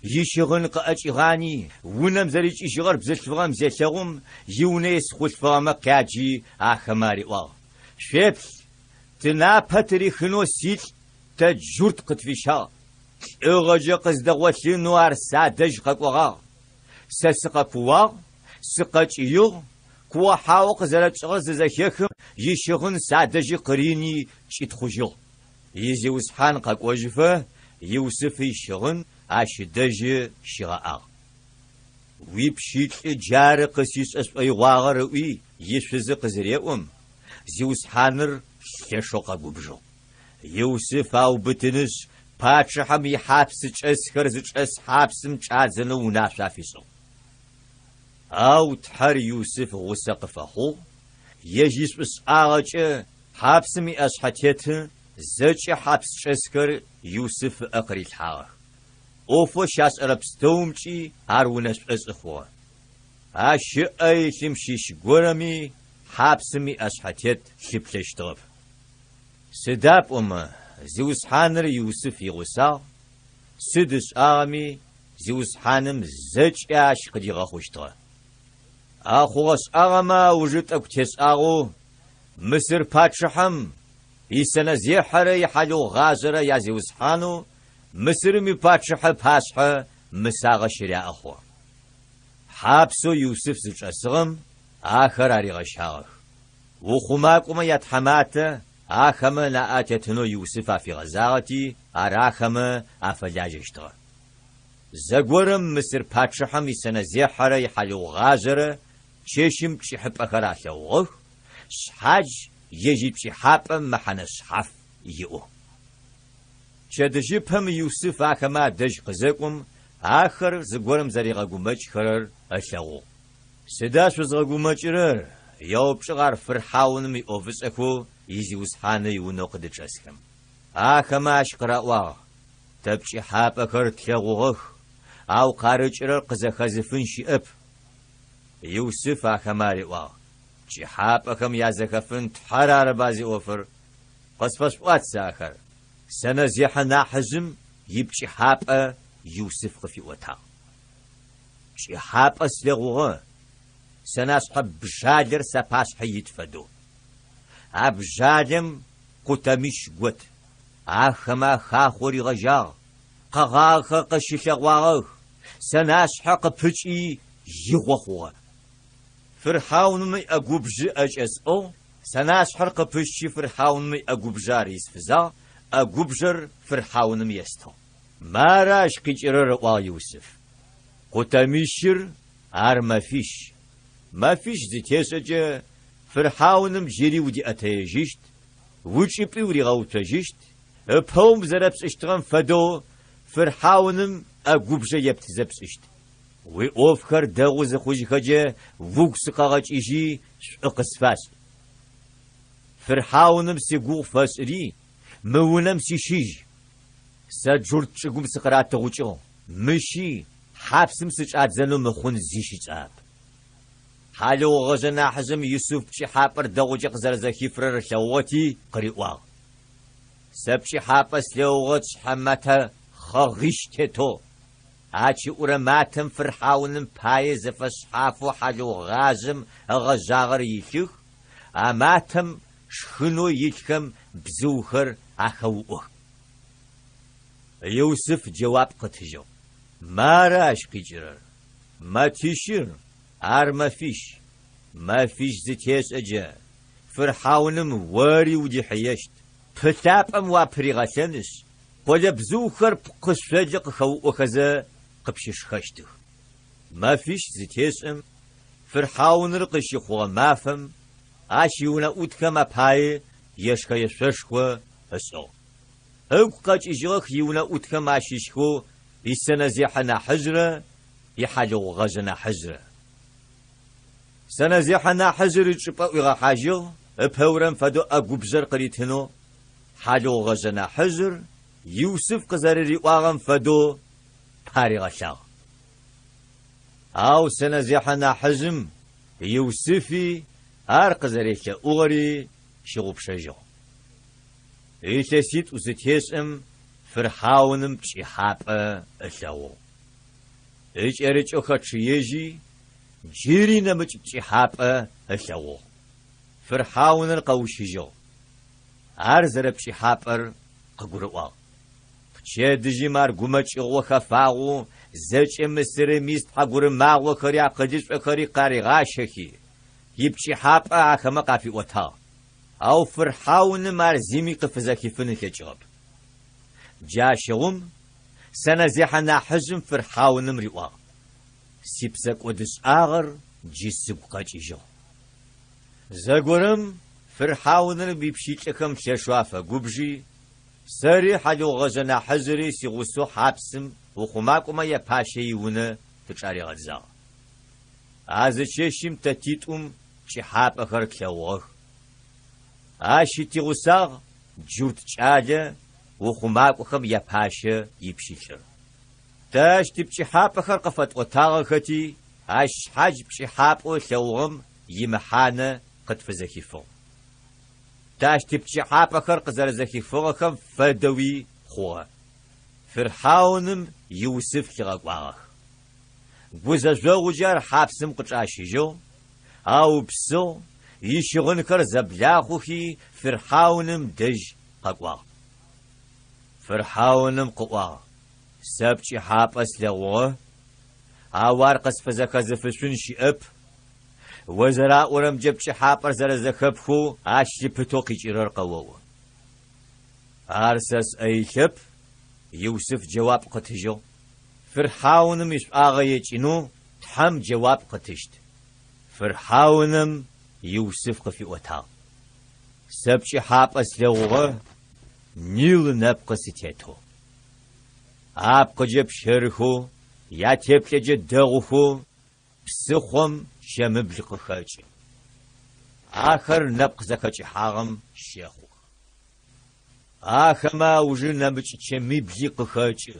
Ищыгъын къыӏэкӏигъани, унэм зэрикӏыжьыгъэр бзылъфыгъэм зелъэгъум, иунэ ис хъулъфыгъэмэ къяджи ахэмэ ариӏуагъ, Шъуеплъ, тынапэ тырихынэу силӏ тэ джурт къытфищагъ. Лӏыгъэкӏэ къыздэгъолъынэу ар садэжь къэкӏогъагъ. Сэ сыкъэкууагъ, сыкъэкӏыигъ, куохьао къызэрэтшӏыгъэр зызэхехым, ищыгъын садэжьы къырини кӏитхъужьыгъ. Изиусхьан къэкӏожьыфэ Юсыф ищыгъын ащ ыдэжьы щигъэӏагъ. Уипщылӏы джары къысишӏэ шӏоигъуагъэр ыӏуи ишъузы къызыреӏом, зиусхьаныр лъэшэу къэгубжыгъ. Юсыф аубытынышъ, пачъыхьэм ихьапсычӏэсхэр зычӏэс хьапсым чӏадзэнэу унашъо афишӏыгъ. Ау Тхьэр Юсыф гъусэ къыфэхъугъ, ежь ишӏушӏагъэкӏэ хьапсым иӏэшъхьэтеты зэкӏэ хьапсчӏэсхэр Юсыф ыӏэ къырилъхьагъэх. ӏофэу щашӏэрэ пстэумкӏи ар унэшъошӏы хъугъэ. Ащ ыӏэ илъым щыщ горэми хьапсым иӏэшъхьэтет лъыплъэщтыгъэп. Сыда пӏомэ Зиусхьаныр Юсыф игъусагъ, сыд ышӏагъэми Зиусхьаным зэкӏэ ащ къыдигъэхъущтыгъэ. А хъугъэ-шӏагъэмэ аужы тӏэкӏу тешӏагъэу Мысыр пачъыхьэм исэнэзехьэрэ ихьалыгъугъажъэрэ язиусхьанэу Мысырым ипачъыхьэ ыпашъхьэ мысагъэ щыряӏэ хъугъэ. Хьапсэу Юсыф зычӏэсыгъэм ахэр аригъэщагъэх. Ухъумакӏомэ ятхьаматэ ахэмэ ынаӏэ атетынэу Юсыф афигъэзагъэти, ар ахэмэ афэлажьэщтыгъэ. Зэгорэм Мысыр пачъыхьэм исэнэзехьэрэ ихьалыгъугъажъэрэ чэщым пкӏыхьыпӏэхэр алъэгъугъэх, шъхьадж ежь ипкӏыхьапӏэ мэхьэнэ шъхьаф иӏэу. Пчэдыжьыпэм Юсыф ахэмэ адэжь къызэкӏом, ахэр зыгорэм зэригъэгумэкӏхэрэр ылъэгъугъ. Сыда шъузгъэгумэкӏырэр? еупчӏыгъ ар фырхьауным иӏофышӏэхэу изиусхьаны иунэу къыдычӏэсхэм. Ахэмэ ащ къыраӏуагъ, Тэ пкӏыхьапӏэхэр тлъэгъугъэх, ау къарыкӏырэр къызэхэзыфын щыӏэп. Юсыф ахэмэ ариӏуагъ, Пкӏыхьапӏэхэм язэхэфын Тхьэр арыба зиӏофыр? Къысфэшъуӏуат сэ ахэр. Сэнэзехьэ нахьыжъым ипкӏыхьапӏэ Юсыф къыфиӏотагъ. Пкӏыхьапӏэ слъэгъугъэ, сэнашъхьэ бжалэр сапашъхьэ ит фэдэу. А бжалэм къутэмищ гот. Ахэмэ ахахъоу ригъэжьагъ, къэгъагъэхэр къыщылъэгъуагъэх, сэнашъхьэ къыпыкӏи игъо хъугъэ. Фырхьауным иӏэгубжъи ӏэкӏэ сӏыгъ, сэнашъхьэр къыпысчи фырхьауным иӏэгубжъэ ар исфызагъ, ӏэгубжъэр фырхьауным естыгъ. Мары ащ къикӏырэр, ыӏуагъ Юсыф. Къутэмищыр ар мэфищ. Мэфищ зытешӏэкӏэ, фырхьауным джыри удиӏэтэежьыщт, уичӏыпӏи уригъэуцожьыщт, ыпэум зэрэпшӏыщтыгъэм фэдэу фырхьауным ӏэгубжъэ ептызэ пшӏыщт. Уиӏофхэр дэгъу зыхъужьыхэкӏэ угу сыкъэгъэкӏыжьи шӏу къысфашӏ. Фырхьауным сигугъу фэшӏыри, мы унэм сищыжь. Сэ джурт чӏыгум сыкъыратыгъукӏыгъ, мыщи хьапсым сычӏадзэнэу мыхъун зи щытшӏагъэп. Хьалыгъугъэжъэ нахьыжъым Юсыф пкӏыхьапӏэр дэгъукӏэ къызэрэзэхифырэр ылъэгъугъэти, къыриӏуагъ, Сэ пкӏыхьапӏэ слъэгъугъэ тшъхьэ мэтэ хъэгъищ тетэу. А чыӏурэ матэм фырхьауным пае зэфэшъхьафэу хьалыгъугъажъэм ыгъэжъагъэр илъых, а матэм шхынэу илъхэм бзыухэр ахэуӏох. Юсыф джэуап къытыжьыгъ, Мары ащ къикӏырэр, мэтищыр, ар мэфищ. Мэфищ зытешӏэкӏэ, фырхьауным ори удихьыещт, пылъапӏэм уапыригъэлъэнышъ, къолэбзыухэр пкъышъолы къыхэуӏохэзэ къыпщышхэщтых. Мэфищ зытешӏэм, фырхьауныр къызщыхъугъэ мафэм, ащ иунэӏутхэм апае ешхэ-ешъошхо ышӏыгъ. Ыгу къэкӏыжьыгъэх иунэӏутхэм ащыщхэу исэнэзехьэ нахьыжърэ ихьалыгъугъэжъэ нахьыжърэ. Сэнэзехьэ нахьыжъыр ичӏыпӏэ ӏуигъэхьажьыгъ, ыпэурэм фэдэу ӏэгубжъэр къыритынэу, хьалыгъугъэжъэ нахьыжъыр Юсыф къызэрэриӏуагъэм фэдэу паригъэлъагъ. Ау сэнэзехьэ нахьыжъым Юсыфи ар къызэрелъэӏугъэри щыгъупшэжьыгъ. Илъэситӏу зытешӏэм фырхьауным пкӏыхьапӏэ ылъэгъугъ. Икӏэрыкӏэу хэчъыежьи, джыри нэмыкӏ пкӏыхьапӏэ ылъэгъугъ. Фырхьауныр къэущыжьыгъ. Ар зэрэпкӏыхьапӏэр къыгурыӏуагъ. Пчэдыжьым ар гумэкӏыгъо хэфагъэу зэкӏэ Мысырым ис тхьэгурымагъохэри акъылышӏохэри къаригъащэхи, ипкӏыхьапӏэ ахэмэ къафиӏотагъ. Ау фырхьауным ар зими къыфызэхифын ылъэкӏыгъэп. Джащыгъум сэнэзехьэ нахьыжъым фырхьауным риӏуагъ, Сипсэкӏодышӏагъэр джы сыгу къэкӏыжьыгъ. Зэгорэм фырхьауныр уипщылӏхэм лъэшэу афэгубжи, сэри хьалыгъугъэжъэ нахьыжъыри сигъусэу хьапсым ухъумакӏомэ япащэ иунэ тычӏаригъэдзагъ. А зы чэщым тэ титӏум пкӏыхьапӏэхэр тлъэгъугъэх. Ащи тигъусагъ джурт кӏалэ ухъумакӏохэм япащэ ипщылӏыр. Тэ ащ типкӏыхьапӏэхэр къыфэтӏотагъэхэти, ащ шъхьадж пкӏыхьапӏэу ылъэгъугъэм имэхьанэ къытфызэхифыгъ. Тэ ащ типкӏыхьапӏэхэр къызэрэзэхифыгъэхэм фэдэуи хъугъэ. Фирхьауным Юсыф лъигъэкӏуагъэх. Гузэжъогъукӏэ ар хьапсым къычӏащыжьыгъ, аупсыгъ, ищыгъынхэр зэблахъухи фирхьауным дэжь къэкӏуагъ. Фирхьауным къыӏуагъ, Сэ пкӏыхьапӏэ слъэгъугъэ, ау ар къысфызэхэзыфышъун щыӏэп. О зэраӏорэмкӏэ пкӏыхьапӏэр зэрэзэхэпхэу ащ лъыпытэу къикӏырэр къэоӏо. Ар сэ сӏэ илъэп, Юсыф джэуап къытыжьыгъ. Фирхьауным ишӏуагъэ екӏынэу Тхьэм джэуап къытыщт. Фирхьауным Юсыф къыфиӏотагъ, Сэ пкӏыхьапӏэ слъэгъугъэ, Нил нэпкъы сытетэу. Апкъыкӏэ пщэрыхэу, ятеплъэкӏэ дэгъухэу псыхъом чэмыбл къыхэкӏы. Ахэр нэпкъ зэхэкӏыхьагъэм щэхъух. Ахэмэ аужы нэмыкӏ чэмибли къыхэкӏы,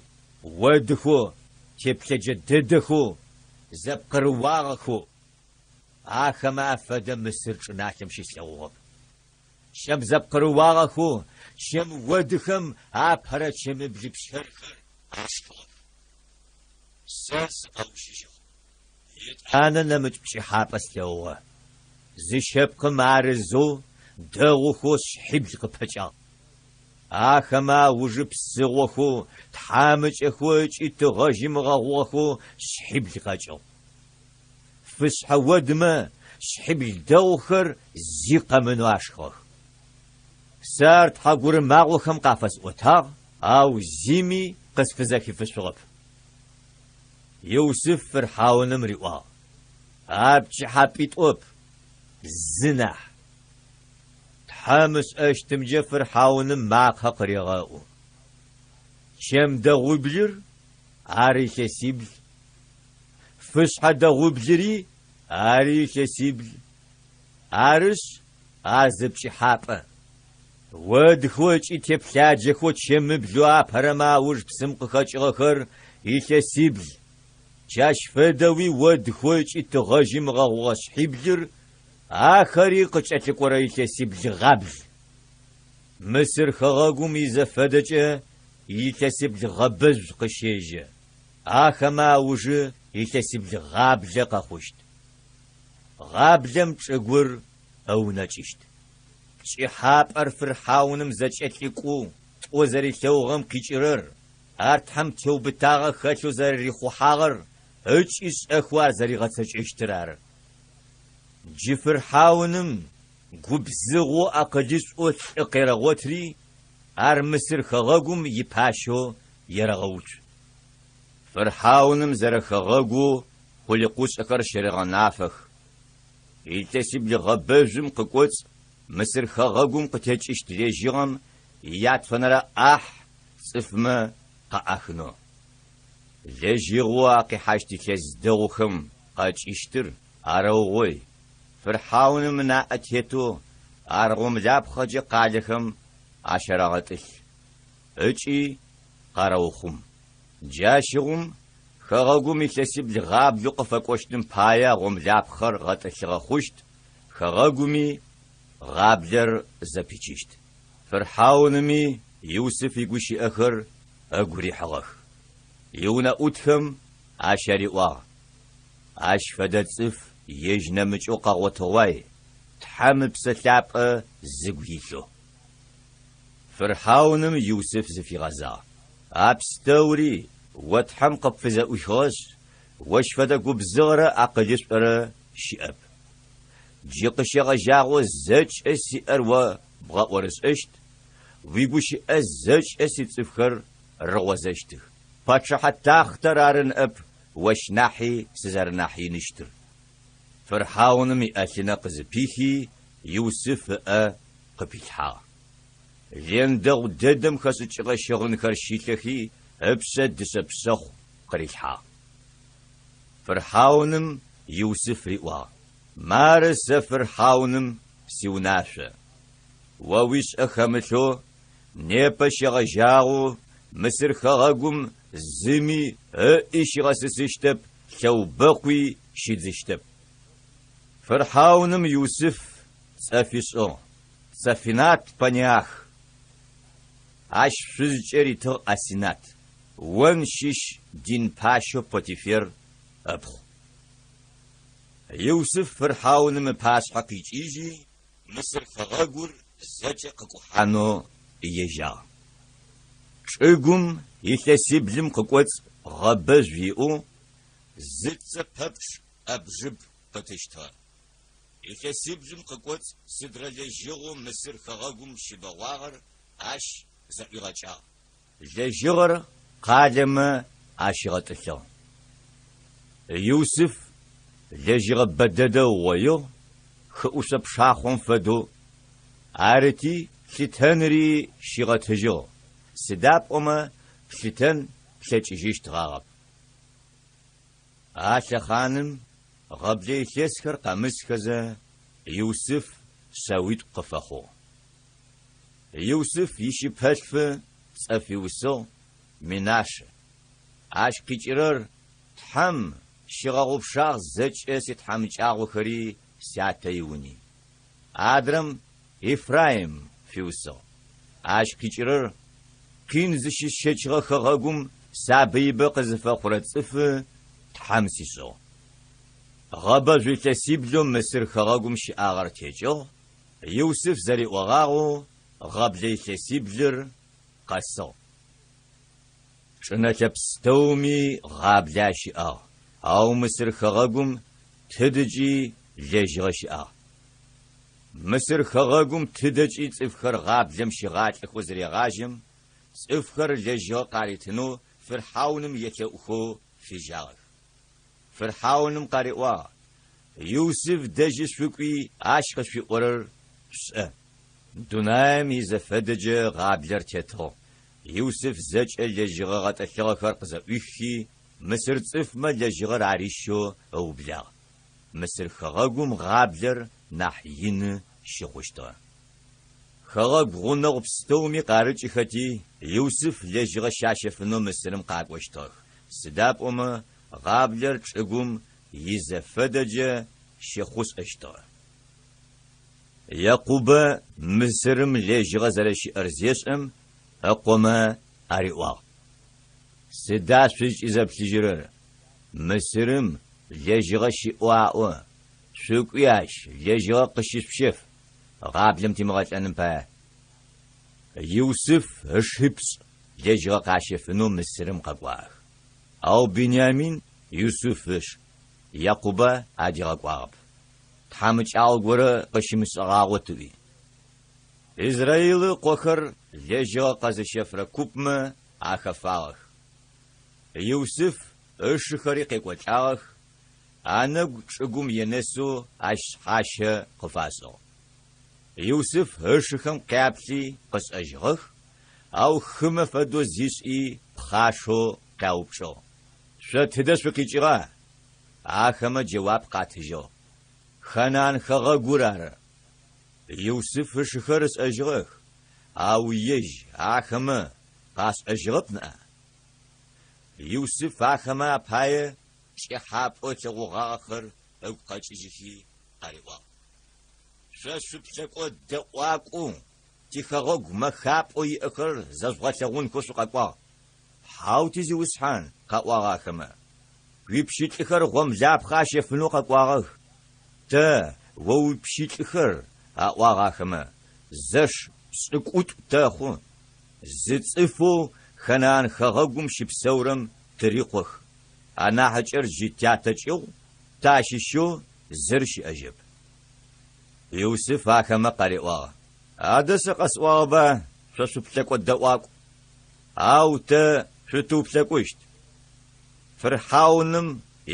одыхэу, теплъэджэ дэдэхэу, зэпкъырыуагъэхэу. Ахэмэ афэдэ Мысыр чӏыналъэм щыслъэгъугъэп. Чэм зэпкъырыуагъэхэу чэм одыхэм апэрэ чэмибл пщэрхэр ашхыгъэх. Сэ сыкъэущыжьыгъ. Етӏанэ нэмыкӏ пкӏыхьапӏэ слъэгъугъэ. Зы щэпкъым арызэу дэгъухэу шъхьибл къыпэкӏагъ. Ахэмэ аужы псыгъохэу, тхьамыкӏэхэу ыкӏи тыгъэжьым ыгъэгъугъэхэу шъхьибл къэкӏыгъ. Фышъхьэ одмэ шъхьибл дэгъухэр зи къэмынэу ашхыгъэх. Сэ ар тхьагурымагъохэм къафэсӏотагъ, ау зими къысфызэхифышъугъэп. Юсыф фырхьауным риӏуагъ, Ар пкӏыхьапӏитӏоп, зы нахь. Тхьэм ышӏэщтымкӏэ фырхьауным макъэ къырегъэӏу. Чэм дэгъуиблыр, ар илъэсибл, фышъхьэ дэгъуиблыри, ари илъэсибл. Арышъ, ар зы пкӏыхьапӏэ. Одхэу ыкӏи теплъаджэхэу чэмыблэу апэрэмэ ауж псым къыхэкӏыгъэхэр илъэсибл, джащ фэдэуи одхэу ыкӏи тыгъэжьым ыгъэгъугъэ шъхьиблыр, ахэри къыкӏэлъыкӏорэ илъэсибл гъабл. Мысыр хэгъэгум изэфэдэкӏэ илъэсибл гъэбэжъу къыщежьэ, ахэмэ аужы илъэсибл гъаблэ къэхъущт. Гъаблэм чӏыгур ыунэкӏыщт. Пкӏыхьапӏэр фырхьауным зэкӏэлъыкӏоу тӏо зэрилъэгъугъэм къикӏырэр, ар Тхьэм теубытагъэ хэлъэу зэрэрихъухьагъэр ыкӏи шӏэхэу ар зэригъэцэкӏэщтыр ары. Джы фырхьауным губзыгъэу акъылышӏоу лӏы къерэгъотри, ар Мысыр хэгъэгум ипащэу ерэгъэуцу. Фырхьауным зэрэхэгъэгоу къулыкъушӏэхэр щерэгъэнафэх. Илъэсибл гъэбэжъум къыкӏоцӏ Мысыр хэгъэгум къытекӏыщт лэжьыгъэм иятфэнэрэ ӏахь цӏыфмэ къаӏахынэу. Лэжьыгъэу а къихьащт илъэс дэгъухэм къэкӏыщтыр арэугъой, фырхьауным ынаӏэ тетэу ар гъомлапхъэкӏэ къалэхэм ащарэгъэтӏылъ ыкӏи къарэухъум. Джащыгъум Хэгъэгум илъэсибл гъаблэу къыфэкӏощтым пае гъомлапхъэр гъэтӏылъыгъэ хъущт, хэгъэгуми гъаблэр зэпичыщт. Фырхьауными Юсыф игущыӏэхэр ыгу рихьыгъэх. Иунэӏутхэм ащ ариӏуагъ, Ащ фэдэ цӏыф ежь нэмыкӏэу къэгъотыгъуай, Тхьэм Ыпсэ Лъапӏэ зыгу илъэу. Фырхьауным Юсыф зыфигъэзагъ, А пстэури о Тхьэм къыпфызэӏуихыгъэшъ, ощ фэдэ губзыгъэрэ акъылышӏорэ щыӏэп. Джы къыщегъэжьагъэу зэкӏэ сиӏэр о бгъэӏорышӏэщт, уигущыӏэ зэкӏэ сицӏыфхэр рыгъозэщтых. Пачъыхьэ тахътэр ары ныӏэп ощ нахьи сызэрэнахь иныщтыр. Фырхьауным иӏэлъынэ къызыпихи, Юсыф ыӏэ къыпилъхьагъ. Лен дэгъу дэдэм хэшӏыкӏыгъэ щыгъынхэр щилъэхи, ыпшъэ дышъэ пшъэхъу къырилъхьагъ. Фырхьауным Юсыф риӏуагъ, Мары сэ фырхьауным сиунашъо. О уишӏэ хэмылъэу непэ щегъэжьагъэу Мысыр хэгъэгум зыми ыӏи щигъэсысыщтэп, лъэубэкъуи щидзыщтэп. Фырхьауным Юсыф цӏэ фишӏыгъ, Цафинат-Панеах. Ащ шъузкӏэ ритыгъ Асинат, Он щыщ дин пащэу Потифер ыпхъу. Юсыф фырхьауным ыпашъхьэ къикӏыжьи, Мысыр хэгъэгур зэкӏэ къыкӏухьанэу ежьагъ. Чӏыгум илъэсиблым къыкӏоцӏ гъэбэжъу иӏэу зы цэ пэпчъ ӏэбжыб къытыщтыгъэ. Илъэсиблым къыкӏоцӏ сыдрэ лэжьыгъэу Мысыр хэгъэгум щыбэгъуагъэр ащ зэӏуигъэкӏагъ. Лэжьыгъэр къалэмэ ащигъэтӏылъыгъ. Юсыф лэжьыгъэ бэдэдэ ыугъоигъ, хыӏушъо пшахъом фэдэу, арыти, лъытэныри щигъэтыжьыгъ, сыда пӏомэ плъытэн плъэкӏыжьыщтгъагъэп. А лъэхъаным гъэблэ илъэсхэр къэмысхэзэ, Юсыф шъэуитӏу къыфэхъугъ. Юсыф ищыпэлъфы цӏэ фиусыгъ Менашэ. Ащ къикӏырэр Тхьэм щигъэгъупшагъ зэкӏэ ситхьамыкӏагъохэри сятэ иуни. Адрэм Ефраим фиусыгъ. Ащ къикӏырэр къин зыщысщэчыгъэ хэгъэгум сабыибэ къызыфэхъурэ цӏыфы Тхьэм сишӏыгъ. Гъэбэжъу илъэсиблэу Мысыр хэгъэгум щыӏагъэр текӏыгъ. Юсыф зэриӏогъагъэу гъэблэ илъэсиблыр къэсыгъ. Чӏынэлъэ пстэуми гъаблэ ащыӏагъ, ау Мысыр хэгъэгум тыдыкӏи лэжьыгъэ щыӏагъ. Мысыр хэгъэгум тыдэкӏи цӏыфхэр гъаблэм щигъалӏэхэу зырегъажьэм, цӏыфхэр лэжьыгъэ къаритынэу фырхьауным елъэӏухэу фежьагъэх. Фырхьауным къариӏуагъ, Юсыф дэжьы шъукӏуи ащ къышъуиӏорэр шъушӏэ. Дунаим изэфэдэкӏэ гъаблэр тетыгъ. Юсыф зэкӏэ лэжьыгъэ гъэтӏылъыгъэхэр къызэӏуиххи, мысыр цӏыфмэ лэжьыгъэр арищэу ыублагъ. Мысыр хэгъэгум гъаблэр нахь ины щыхъущтыгъэ. Хэгъэгу гъунэгъу пстэуми къарыкӏыхэти, Юсыф лэжьыгъэ щащэфынэу Мысырым къакӏощтыгъэх, сыда пӏомэ гъаблэр чӏыгум изэфэдэкӏэ щыхъушӏэщтыгъэ. Якъубэ Мысырым лэжьыгъэ зэрэщыӏэр зешӏэм, ыкъомэ ариӏуагъ, Сыда шъузкӏызэплъыжьырэр? Мысырым лэжьыгъэ щыӏэу аӏо, шъукӏуи ащ лэжьыгъэ къыщышъущэф, гъаблэм тимыгъэлӏэным пае. Юсыф ышипшӏ лэжьыгъэ къащэфынэу Мысырым къэкӏуагъэх. Ау Биниамин Юсыф ыш Якъубэ адигъэкӏуагъэп, тхьамыкӏагъо горэ къыщымышӏыгъагъот ыӏуи. Израилы ыкъохэр лэжьыгъэ къэзыщэфырэ купмэ ахэфагъэх. Юсыф ышыхэри къекӏолӏагъэх, анэгу чӏыгум енэсэу ащ шъхьащэ къыфашӏыгъ. Юсыф ышыхэм къяплъи къышӏэжьыгъэх, ау хымэ фэдэу зишӏи пхъашэу къяупчӏыгъ, Шъо тыдэ шъукъикӏыгъа? Ахэмэ джэуап къатыжьыгъ, Ханаан хэгъэгур ары. Юсыф ышыхэр ышӏэжьыгъэх, ау ежь ахэмэ къашӏэжьыгъэп ныӏа? Юсыф ахэмэ апае пкӏыхьапӏэу ылъэгъугъагъэхэр ыгу къэкӏыжьыхи къариӏуагъ, Шъо шъуплъэкӏо дэӏуакӏоу тихэгъэгу мэхапӏэу иӏэхэр зэжъугъэлъэгъунхэу шъукъэкӏуагъ. Хьау, тизиусхьан, къаӏуагъ ахэмэ, уипщылӏыхэр гъомлапхъэ ащэфынэу къэкӏуагъэх. Тэ, о уипщылӏыхэр, аӏуагъ ахэмэ, зэш пшӏыкӏутӏу тэхъу, зы цӏыфэу Ханаан хэгъэгум щыпсэурэм тырикъох, анахьыкӏэр джы тятэ кӏыгъу, тащыщэу зыр щыӏэжьэп. Юсыф ахэмэ къариӏуагъ, Адэ сэ къэсӏуагъэба, шъо шъуплъэкӏо дэӏуакӏу, ау тэ шъутыуплъэкӏущт. Фырхьауным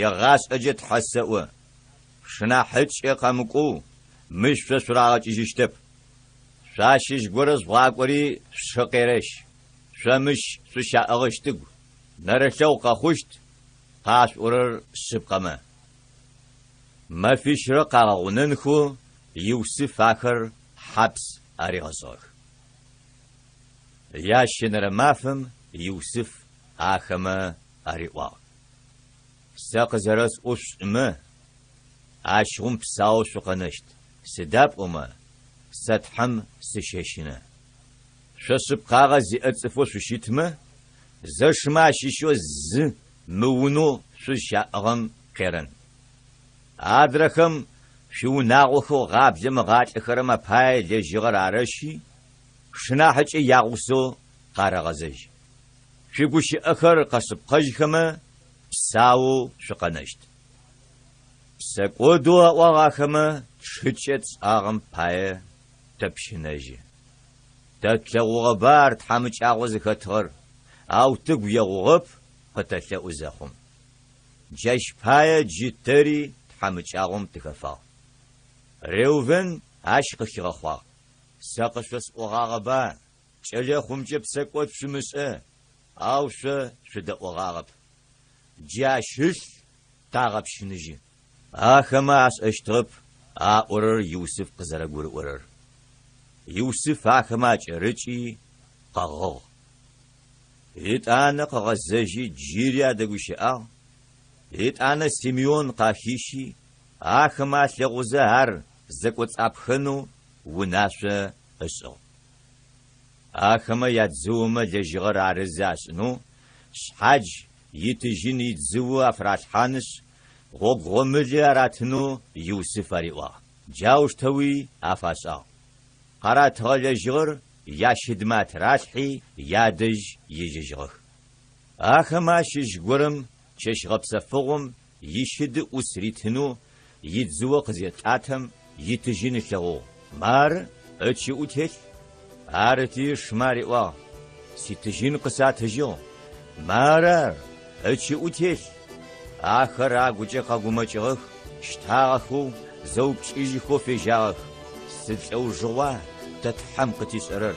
егъашӏэкӏэ тхьэ сэӏо, шъушынахьыкӏэ къэмыкӏоу мыщ шъо шъурагъэкӏыжьыщтэп. Шъуащыщ горэ жъугъакӏори шъушы къерэщ, шъо мыщ шъущаӏыгъыщтыгу, нэрылъэгъу къэхъущт къашъуӏорэр шъыпкъэмэ. Мэфищрэ къагъэгъунэнхэу Юсыф ахэр хьапс аригъэшӏыгъэх. Ящэнэрэ мафэм Юсыф ахэмэ ариӏуагъ, Сэ къызэрэсӏоу шъушӏымэ, ащыгъум псаоу шъукъэнэщт, сыда пӏомэ сэ Тхьэм сыщэщынэ. Шъо шъыпкъагъэ зиӏэ цӏыфэу шъущытмэ, зэшымэ ащыщэу зы мы унэу шъузщаӏыгъым къерэн. Адрэхэм шъуиунагъохэу гъаблэм ыгъалӏэхэрэм апае лэжьыгъэр арэщи, шъушынахьыкӏэ ягъусэу къарэгъэзэжь. Шъуигущыӏэхэр къэшъыпкъэжьхэмэ, псаоу шъукъэнэщт. Псэкӏодэу аӏуагъ ахэмэ тшыкӏэ тшӏагъэм пае тэпщынэжьы. Тэ тлъэгъугъэба ар тхьамыкӏагъо зыхэтыгъэр, ау тыгу егъугъэп къытэлъэӏу зэхъум. Джащ пае джы тэри тхьамыкӏагъом тыхэфагъ. Реувен ащ къыхигъэхъуагъ, Сэ къышъосӏогъагъэба, кӏэлэхъумкӏэ псэкӏод шъумышӏэ, ау шъо шъудэӏогъагъэп. Джы ащ ылъ тагъэпщыныжьы. Ахэмэ ашӏэщтыгъэп аӏорэр Юсыф къызэрэгурыӏорэр. Юсыф ахэмэ акӏэрыкӏи къэгъыгъ. Етӏанэ къыгъэзэжьи джыри адэгущыӏагъ, етӏанэ Симеон къахищи, ахэмэ алъэгъузэ ар зэкӏоцӏапхэнэу унашъо ышӏыгъ. Ахэмэ ядзыомэ лэжьыгъэр арызы ашӏынэу шъхьадж итыжьын идзыо афыралъхьанышъ, гъогу гъомыли аратынэу Юсыф ариӏуагъ. Джаущтэуи афашӏагъ. Къаратыгъэ лэжьыгъэр ящыдмэ атыралъхьи, ядэжь ежьэжьыгъэх. Ахэмэ ащыщ горэм чэщ гъэпсэфыгъом ищыды ӏус ритынэу идзыо къызетӏатэм, итыжьын ылъэгъугъ. Мары, ычыӏу телъ. Арыти, ышмэ ариӏуагъ, Ситыжьын къысатыжьыгъ. Мары ар, ычыӏу телъ. Ахэр агукӏэ къэгумэкӏыгъэх, щтагъэхэу, зэупчӏыжьыхэу фежьагъэх, Сыд лӏэужыгъуа тэ Тхьэм къытишӏэрэр?